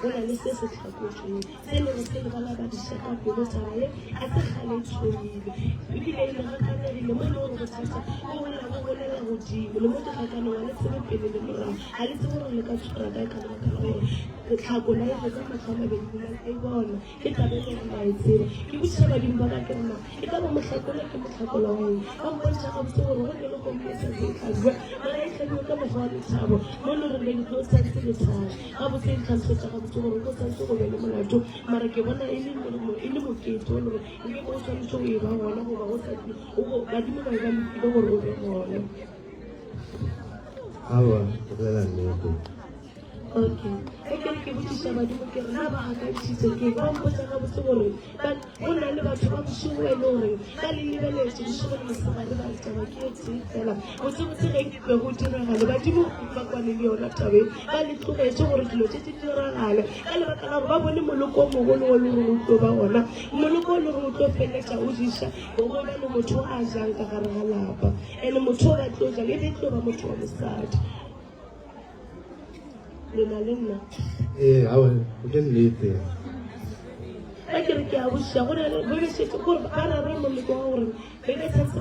Go na le se se hlakotšweng se e lego se le balabadiša ka pelo. Taba ye ga se kgale e thomile ebile e le gakanegile mo e le gore bothata bo bolela bo golela godimo le mo digakanong ga le tsebe pele le morago, ga le tsebe gore le ka tshwara kae ka lebaka la gore tlhako la e ka mahlo a mabedi la e bona. Ke taba e le gore la e tseba. Ke botšiša badimo ba ka ke re na e ka ba mohlakola ke mohlakola wa eng? Ba mpontšha gabotse gore go ne le kgomo e santse e hlabiwa mara e hlabiwa ka mokgwa wa lethabo mo e le gore be di tlo santse le thaba gabotse e ntlhalosetša gabotse gore go santse go be le molato mara ke bona e le e le mokete o le gore nke o swanetše go e ba gona goba go sa badimo ba be ba lokile gore o be gona. Aowa, o bolela nnete. Okay. Ge ke re ke botšiša badimo ke re na ba gakantšhitše ke ba mpotša gabotse gore go na le batho ba bošego ba e le gore ba le lebeletše bošego le mosegare ba re taba ke e tee fela botsebotse ge be go diragale badimo ba kwane le yona tabe ba le tlogetše gore dilo tše di diragale ka lebaka la gore ba bone moloko o mogolo o le gore o tlo ba gona moloko o le gore o tlo feleletša o diša go ba le motho a jang ka gare ga lapa and motho o ba tlo jang e be e tlo ba motho wa mosadi le na le nna ee aowa ke nnete ka ke re ke a bošiša go na le be šetse gore ba rera moleko wa gore be be tshwanetse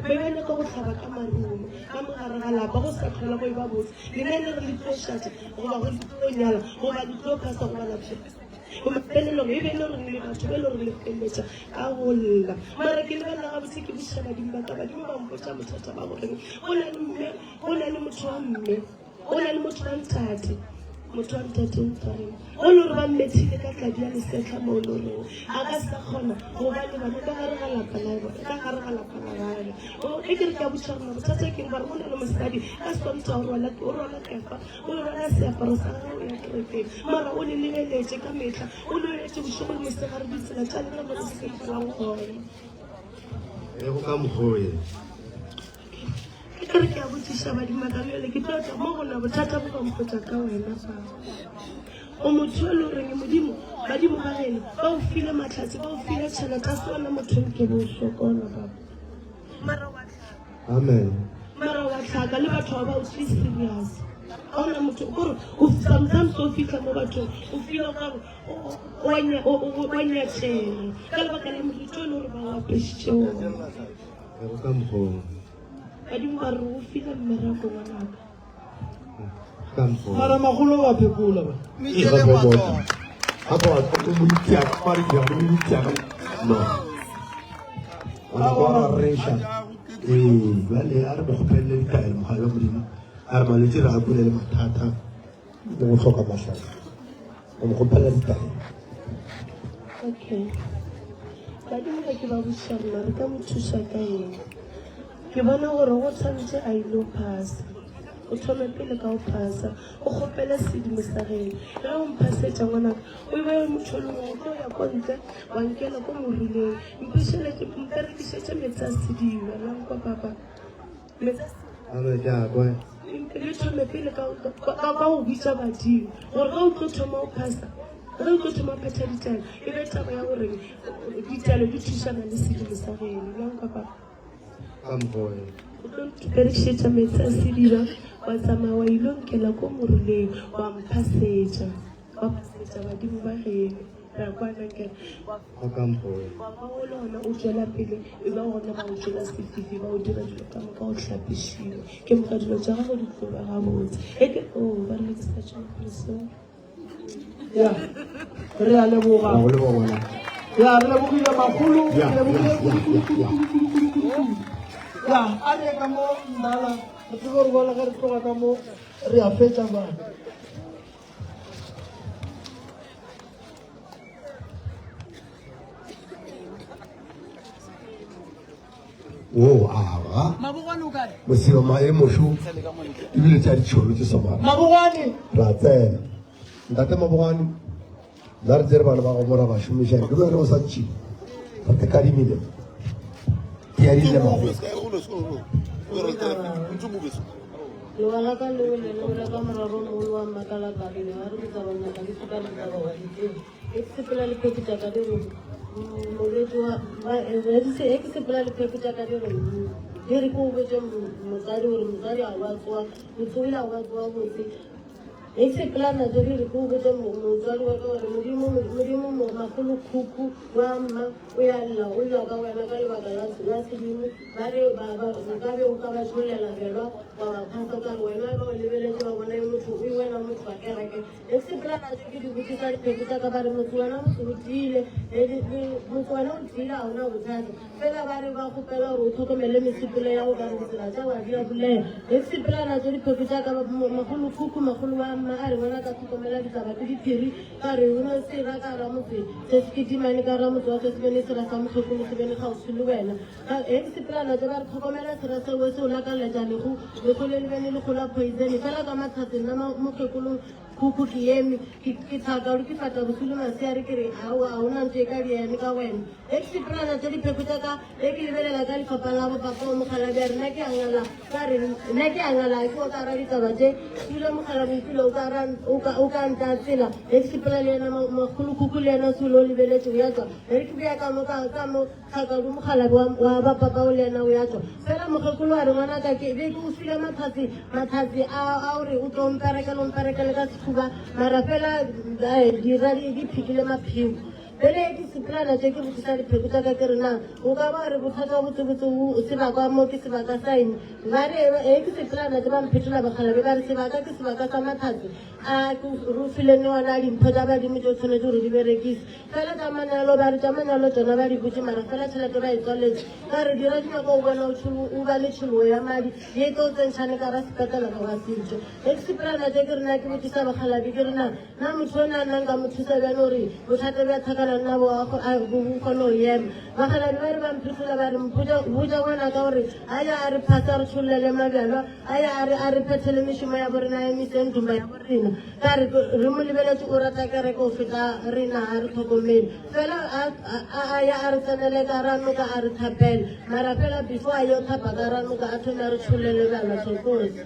be ba nyaka go hlaba ka marumo ka mogare ga lapa go sa tlhola go e ba botse lena le re le tlo šatša goba go le tlo nyala goba le tlo phasa goba la mafelelong e be e le gore le batho ba e le gore le feleletša ka go lla mara ke lebelela gabotse ke bošiša badimo ba ka badimo ba mpotša bothata ba goreng go na le mme go na le motho wa mme go na le motho wa ntate. Motho wa ntate ntshwareng. O le gore ba mmethile ka tladi ya lesetlha mo o le goreng a ka sa kgona go ba le bana ka gare ga lapa la bona, ka gare ga lapa la gagwe. O e ke re ke a botša rona bothata ke eng ba re go na le mosadi ka Sontaga o rwala o rwala kefa, o rwala seaparo sa gagwe o ya kerekeng mara o le lebeletše ka mehla, o lebeletše bošego le mosegare ditsela tša lena mo le sepelang gona. E go ka mokgwa o ye. Ke ka re ke a botšiša badimo ka bjale ke tlo tla mo gona bothata bo ba mpotša ka wena fa. O motho yo le goreng modimo badimo ba geno ba o file mahlatse ba o file tšhelete a se wena motho nke bo sokola papa. Mara wa hlaka. Amen. Mara wa hlaka le batho ba ba o tšee serious. Ga ona motho kore o sometimes o fihla mo bathong o feel o kare wa nyatšega ka lebaka la moriti o le gore ba o apešitše ona. E go ka mokgwa o. Badimo ba re o file mmereko ngwanaka. Ka mokgwa o. Mara magolo wa phekola ba. Ee, gape wa bota. Gape wa o mo itia ka re dia o mo itia ka no. Ona kwa ra resha. Ee, jwale a re mo kgopelele ditaelo mogala wa Modimo. A re malwetse re a kwele le mathata le go hloka mahlale. O mo kgopela ditaelo. Okay. Badimo ba ke ba botšiša rena re ka mo thuša ka eng? Ke bona gore go tshwanetse a ile phasa. O thome pele ka go phasa, o kgopele sedimo sa geno. Ge o mphasetša ngwanaka, o be motho o lengwe o tlo ya ko ntle wa nkela ko morileng. Mpišeletše, mperekišetše meetse a sediba. La nkwa papa? Meetse a sediba. Amen, ke a kwa. Le thome pele ka ka go bitša badimo gore ge o tlo thoma o phasa ge o tlo thoma o phetha ditaelo e be taba ya gore ditaelo di thušana le sedimo sa geno bjang ka papa Ka mokgwa o. o tlo ntuperekišetša meetse a sediba wa tsamaya wa ilo nkela ko moruleng wa mphasetša wa phasetša badimo ba geno Re a kwana ke Go ka mokgwa o. Ngwaga o le gona o tšwela pele e ba gona ba go tšwela sefifi ba o dira dilo ka moka o hlapišiwe ke moka dilo tša gago di tlo ba gabotse e ke o ba re ke sa tšwela pele seo Ya. Re a leboga. Go leboga ngwana. Ya re lebogile magolo. Ya, Re lebogile ya, ya, ya, ya. Ya, a re ye ka mo ndala. Re tsebe gore bola ge re tloga ka mo re a fetša ba. wo aga moseo maemošo ebile tša ditšhono tše somana Mabogwane. ra tsena ntate mabogwane nna re tsere bana ba go mora ba šomišane ke bjale o sa tšhile re te kadimile ke ya dile mago Lewa la ka leo le le ka morero o mogolo wa mmakala kabile ba re motaba nyaka di supa letaba wa diteng e ke sepela le pheko tša ka di re molwetši wa e ke sepela le pheko tša ka di re di re ke o botše motswadi gore motswadi a wa tsoa o tsoile a wa tsoa botse E sepela natšo di re ke o botše motswadi wa ka gore Modimo, Modimo makgolo khukhu wa mma o ya lla, o lla ka wena ka lebaka la, la sedimo. Ba re ba, ba, nka be o ka ba tšhollela belwa wa ba phasa ka re wena ba o lebeletše ba bona e motho, o wena motho wa kereke. E sepela natšo ke di botšiša dipheko tša ka ba re motse wena motse o tiile, motse wena o tiile ga ona bothata. Fela ba re ba kgopela gore o hlokomele mesepelo ya go ka re ditsela tša wa di a bulega. Ge ke sepela natšo dipheko tša ka, makgolokhukhu, makgolo wa mma a re ngwana ka hlokomela ditaba ke diphiri, ka re go no sera ka ra motse se se kitimane ka ra motse wa se se bene sera sa mokgekolo se bene kgauswi le wena. Ge ke sepela natšo ba re hlokomela sera seo se o lakaletša lehu, lehu le le bene le gola poison. Fela ka mahlatse nna mokgekolo khukhu ke eme ke ke thaka ke fata bosigo le masiare ke re aowa ga ona ntho e ka di eme ka wena. Ge ke sepela natšo dipheko tša ka, ge ke lebelela ka lefapha la bopapa wa mokgalabje a re, Nna ke a ngala, ka re, Nna ke a ngala, ke o ka ra ditaba tše. Ebile mokgalabje o kile o ka ra, o ka, o ka nta tsela. Ge ke sepela le yena, makgolokhukhu le yena Sule o lebeletše o ya tšwa. Ge ke boya ka mo, ka, ka mo, Thakadu mokgalabje wa, wa bapapa o le yena o ya tšwa. Fela mokgekolo a re, Ngwanaka, ke be ke o file mahlatse, mahlatse a, a gore o tlo mperekela, o mperekele ka sefuba, mara fela, eh, dira di, di phekile mapheko. Bjale ke sepelana tše ke botšiša dipheko tša ka ke re na o ka ba re bothata botsebotse o sebaka mo ke sebaka sa eng? Ba re ee ke sepelana tše ba mphetola bakgalabe ba re sebaka ke sebaka sa mahlatse a ke re o file ne ona dimpho tša badimo tše o tshwanetše gore di berekise. Fela tša manyalo ba re tša manyalo tšona ba di butše mara fela tšhelete ba e tswaletše. Ka re dira di nyaka o bona o ba le tšhologo ya madi ye e tlo o tsentšhane ka ra sepetlela goba setšo. Ge ke sepelana tše ke re na ke botšiša bakgalabe ke re na Na motho o na nna nka mo thusa bjang gore bothata bja thakala nna bo bo kgone go ema? Bakgalabje ba re ba mphetola ba re, Mpotša, botša ngwanaka gore a ye a re phase a re tšhollele mabjalwa, a ye a re a re phethele mešomo ya borena a emise ntumba ya borena. Ka re, Re mo lebeletše o rata kereke go feta rena, ga re hlokomele. Fela a, a, a ya a re tsenele ka ra noka a re thapele. Mara fela before a yo thapa ka ra noka a thome a re tšhollele bjalwa, Thokoza.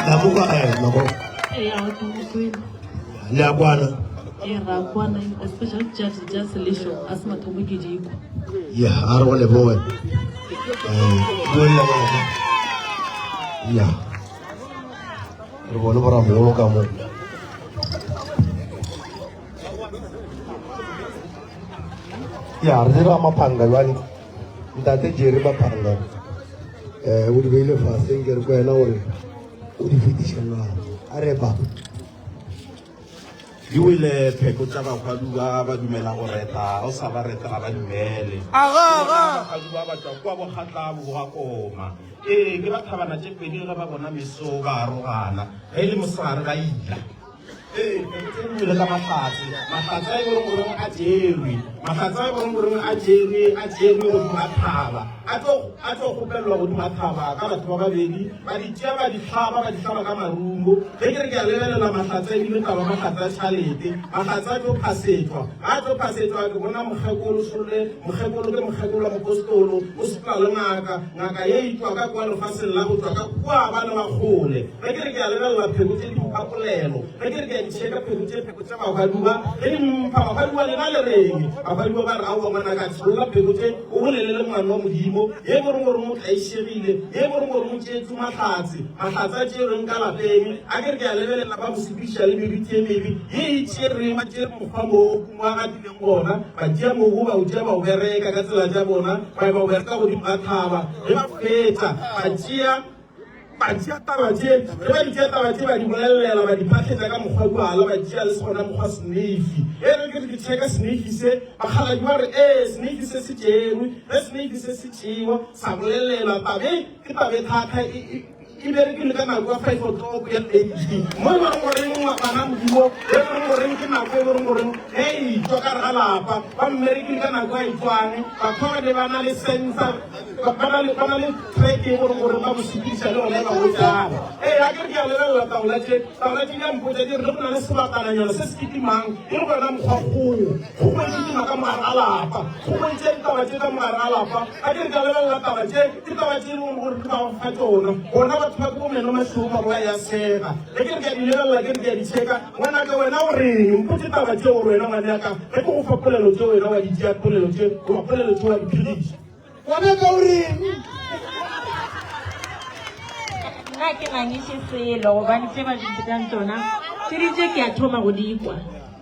Namuka eh nako. Ee, a ke mo kwele. Le a kwana. Ee, ra kwana, especially tša tša selešo a se mathomo ke di kwa. Ya, a re go leboge. Eh, buella ngwana. Ya. Re bone boramogolo ka mo. Ya, re dira maphanga jwale. Ntate Jerry Maphanga um o di beile fase nke re ko wena gore o di fetiše na a re papa Di wele pheko tša bakhwadu ba ba dumela go reta, ga o sa ba reta ga ba dumele. Bakhwadu ba ba tšwa kua Bokgatla bo ga koma. Ee, ke ba thabana tše pedi ge ba bona meso ba arogana, ge e le mosegare ba ila. Ee, ke le ka mahlatse. Mahlatse a e goreng goreng a tšerwe. Mahlatse a e goreng goreng a tšerwe, a tšerwe godimo ga thaba. A tlo a tlo kgopelelwa godimo ga thaba ka batho ba babedi, ba di tšea ba di hlaba, ba di hlaba ka marumo. Ge ke re ke a lebelela mahlatse a ebile taba mahlatse a tšhalete. Mahlatse a tlo phasetšwa. Ga a tlo phasetšwa ke bona mokgekolo šole, mokgekolo ke mokgekolo wa mopostolo, o sepela le ngaka. Ngaka ye e tšwa ka kua lefaseng la go tšwa ka kua ba le ba kgole. Ge ke re ke a lebelela pheko tše di mpha polelo. Ge ke re ke a di tšheka pheko tše, pheko tša bahwaduba ge di mpha. Bahwaduba lena le reng? Bahwaduba ba re, Aowa ngwanaka, tšholla pheko tše o bolele le ngwana wa Modimo ye bo reng gore o tlaišegile, ye bo reng gore o tšeetšwe mahlatse, mahlatse a tšerweng ka lapeng. A ke re ke a lebelela ba mo sepediša le meriti ye mebe ye e tšereng, ba tšere mokgwa moo mo a gatileng gona, ba tšea mobu ba o tšea ba o bereka ka tsela tša bona, ba ba o bereka godimo ga thaba. Ge ba fetša ba tšea Ba tšea taba tše, ge ba di tšea taba tše ba di bolellela, ba di pahletša ka mokgwa bjala, ba tšea le sona mokgwa seneifi. E re ke re ke tšheka seneifi se, bakgaladi ba re, Ee, seneifi se se tšerwe. Ge seneifi se se tšewa, sa bolelelwa, taba e ke taba e thata, e, e, e berekile ka nako ya five o'clock ya late. Mo e leng goreng bana Modimo, e leng goreng ke nako e leng goreng ge e tšwa ka gare ga lapa, ba mmerekile ka nako ya itswang, batho ba ba ne ba na le sensor, ba na le, ba na le track e gore gore ba mo sepediša le gona ba botšana. Ee, a ke re ke a lebelela taola tše, taola tše di a mpotša di re le go na le sebatananyana se se kitimang e le gona mokgwa kgogo, kgogo e kitima ka mogare ga lapa, kgogo e tšea ditaba tše ka mogare ga lapa. A ke re ke a lebelela taba tše, ke taba tše e leng gore ke ba fa tšona, bona batho ba ke bo meno mašweu ba bola ya sega. Ge ke re ke a di lebelela, ke re ke a di checka, ngwanaka wena o reng? Mpotše taba tše gore wena ngwanaka, ge ke go fa polelo tše wena wa di tšea polelo tše goba polelo tše wa di phediša. Ngwanaka o reng? Nna ke ngangiše selo gobane tše ba di mpotšang tšona tše di tše ke a thoma go di kwa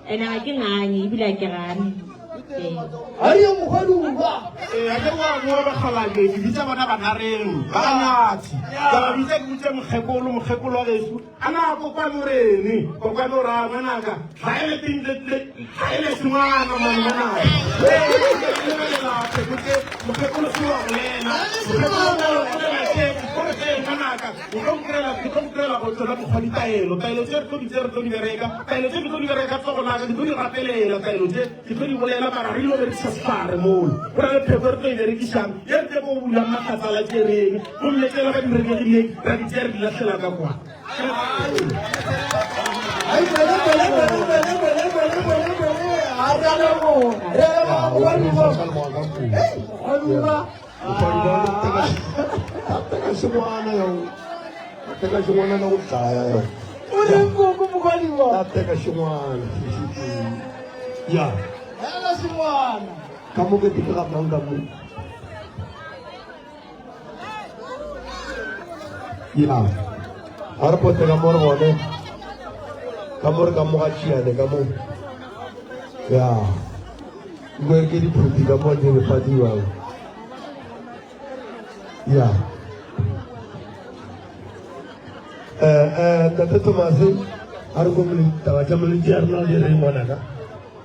ene ga ke ngange ebile a ke gane. Ee. A re yo mokgwaduba. Ee, a ke re wa boa bakgalabje, ke bitša bona banareng ba ga Nyathi. Ka ba bitša ke botša mokgekolo, mokgekolo wa gešo, A na kokwane o reng? Kokwane o ra ngwanaka, hlaele ting le le hlaele sengwana man ngwanaka. Lebelela pheko tše, mokgekolo se wa bolela. Mokgekolo o bolela tše, o re ee ngwanaka, o tlo nkrela, ke tlo nkrela go tšona mokgwa ditaelo. Taelo tše re tlo di tše re tlo di bereka. Taelo tše ke tlo di bereka tsogo laka, ke tlo di rapelela taelo tše, ke tlo di bolela mara re ilo berekiša sehlare mola. Go na le pheko re tlo e berekišang, ye re tlo go bulang mahlatsala tše reng. Gomme tšela ba di rekegileng ra di tšea re di lahlela ka kwa. Teka xin'wana na ku dlaya yo. U ri nkuku mokgwadiwa. Ta teka xin'wana. Ya. Hela xin'wana. Ka mo ke tika mang ka mo. Ya. Ga re pote ka mo re bone. Ka mo re ka mo ga tšiane ka mo. Ya. Nkwe ke diphuti ka mo di fadiwang. Ya. Eh eh Tate Thomas a re ko taba tša molwetši ya rena di reng ngwanaka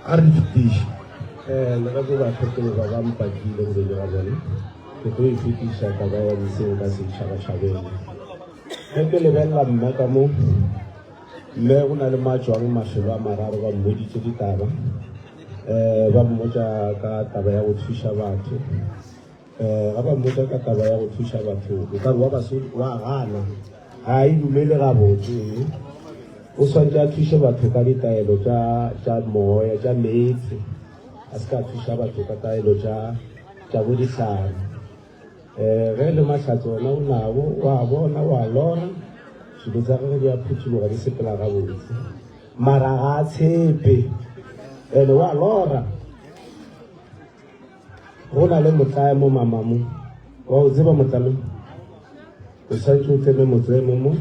a re di fetiše. Eh, le ge ba fetologa ba mpakile bobedi ga bone ke tlo e fetiša taba ya diseng ka setšhabatšhabeng ge ke lebelela mma ka mo mme go na le matšwang mafelo a mararo ba mmoditše ditaba um ba mmotša ka taba ya go thuša batho um ga ba mmotša ka taba ya go thuša batho o ka re wa basodi wa gana ga e dumele gabotse o swantše a thuše batho ka ditaelo tša tša moya tša meetse a se ka thuša batho ka taelo tša tša bo dihlare um ge e le mahlatse ona o nabo wa bona wa lora dilo tsa gage di a phuthuloga di sepela gabotse mara ga a tshepe ene wa lora go na le motlae mo mamamo wa o tseba motlame o santse o tleme motsemo mo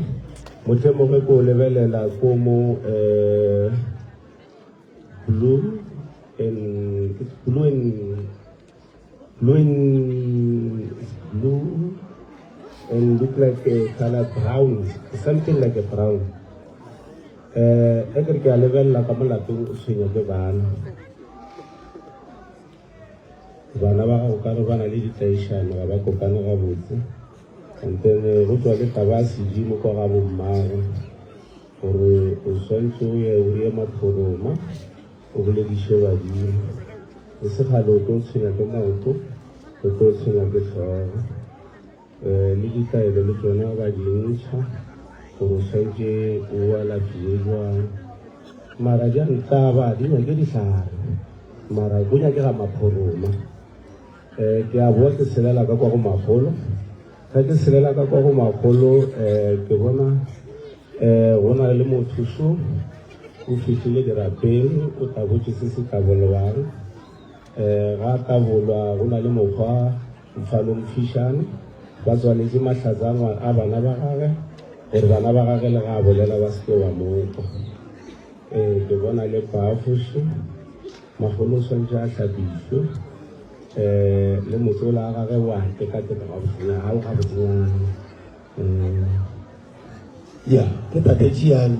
motlemo ge ko o lebelela ko mo um blue and it's blue and blue and it's blue and look like a color brown something like a brown eh e ke re ke a lebelela ka mo lapeng o tshwenya ke bana bana ba gago ka re ba na le ditlaišano ga ba kopane gabotse and then eh, go tswa le taba ya sedimo kwa ga bommago gore o swantse o ye o ye maphoroma o bolediše badimo e se kgale o tlo tshwenya ke maoto o tlo tshwenya ke tlhogo um le ditaelo le tsona ba di ntšha gore o swantse o alafiwe jwang mara di a ntlaba di nyake dihlare mara go nyakega maphoroma um ke a boa ke selela ka kwa go magolo ge ke selela ka kwa go magolo um ke bona um go na le motho so o fihlile dirapeng o tabotše se se tabolwang um ga a tabolwa go na le mokgwa mfalong fišane ba tswaletše mahlatsa a bana ba gage gore bana ba gage le ga a bolela ba seke ba mokwa um ke bona le bafoši magolo o swantše a hlapišwe um le motsola a gage wa tekateka gabotsenyana ga o gabotsenyana um ya ke tate tšiane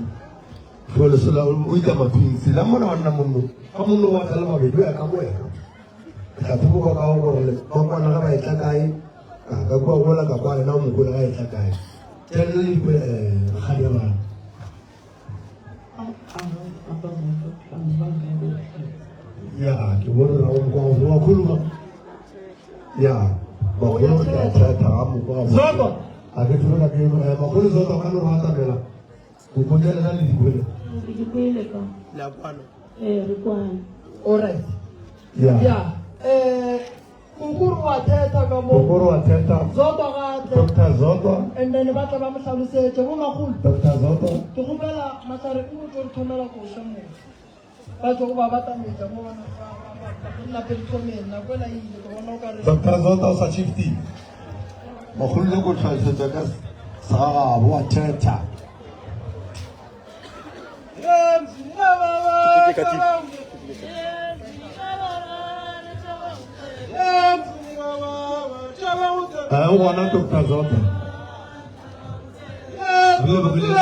tlholesola o ita mathunsi la mona wanna monno ga monno wa tlala mabedi o ya ka mo wena ke tla thomo ka kao gore ba kwana ga ba etla kae ka ka kua gola ka kwa lena o mokola ga etla kae tšalele le dikwe um rakgadi ya bana ya ke bone ra go mokwa go wa khuluma ya bagolo ke a thetha ga mokwa ga Zodwa. a ke tsebe ka keno eh bagolo zodwa ka no rata mela go kotelela le dikwele Re di kwele ka. Le a kwana. Ee, re kwane. All right. ya Ya. Eh Kukuru wa thetha ka mo. Kukuru wa thetha. Zodwa ga a tle. Dr. Zodwa And then ba tla ba mo hlalosetše bo magolo. Dr. Zodwa Ke kgopela mahlare o tlo re thomela koša mo. Ba tlo go ba batametša mo bona ba nna pele thomeng nako ela e ile ke bona o ka re Dr. Zodwa o sa shiftile bagolo le go tlhalosetsa ka segagabo wa thetha Eh, o gona Dr. Zodwa re lebogile